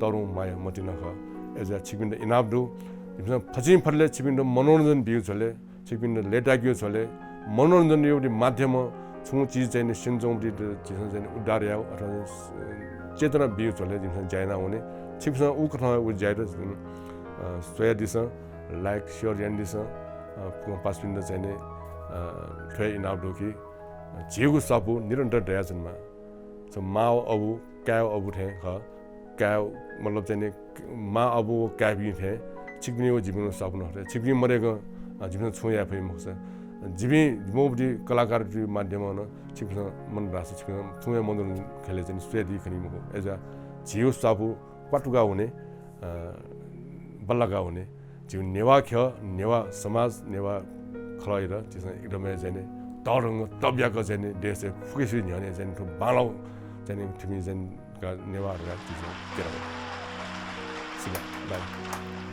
तःधंगु माया मतिना खः। अय्‌जुयाः छिकपिन्त इनाप दु। जिमिसं फचिं फतले छिकपिन्त मनोरञ्जन बीगु झ्वलय्, छिकपिन्त लय्ताय्‌केगु झ्वलय्, मनोरञ्जन यायेगु माध्यमं छुं चिज चाहिँ नि स्यनाच्वंपिन्त झीसं चाहिँ नि उद्धार यायेगु अथवा चाहिँ चेतना बीगु झ्वलय् जिमिसं ज्या याना वने। छिकपिन्सं उकथं व ज्यायात, अ, स्वयादिसँ, like, share यानादिसँ। अ, फुक्कं पासापिन्त चाहिँ नि, अ, थ्व हे इनाप दु कि, अ, झीगु स्वापू निरन्तर दयाच्वनेमाः। छ मां व अबु, काय् व अबु थें खः। काय्, मतलब चाहिँ नि, मां अबु व काय्‌पिं थें छिकपिनि व जिपिनि स्वापू नं थें। छिकपिं मदय्‌कं, अ, जिमिसं छुं याये फइ मखुसा। जिपिं, जिमिगु प्रति कलाकारपिनि माध्यमं नं छिकपिन्सं मन धाःसा छिकपिन्सं छुं हे मनोरञ्जन ख्यलय् चाहिँ नि स्वयादी खनी मखु। अय्‌जुयाः झीगु स्वापू क्वातुका वने, अ, बल्लाका वने। झीगु नेवाः ख्यः, नेवाः समाज, नेवाः खलःयात झीसं एकदमै चाहिँ नि तःधंगु तब्याक चाहिँ नि देशय् फुकेसिया न्ह्यःने चाहिँ नि थ्व बांलाःगु चाहिँ नि थुपिं चाहिँ नि का नेवाः धकाः झीसं क्यनागु। सुभाय्, बाइ।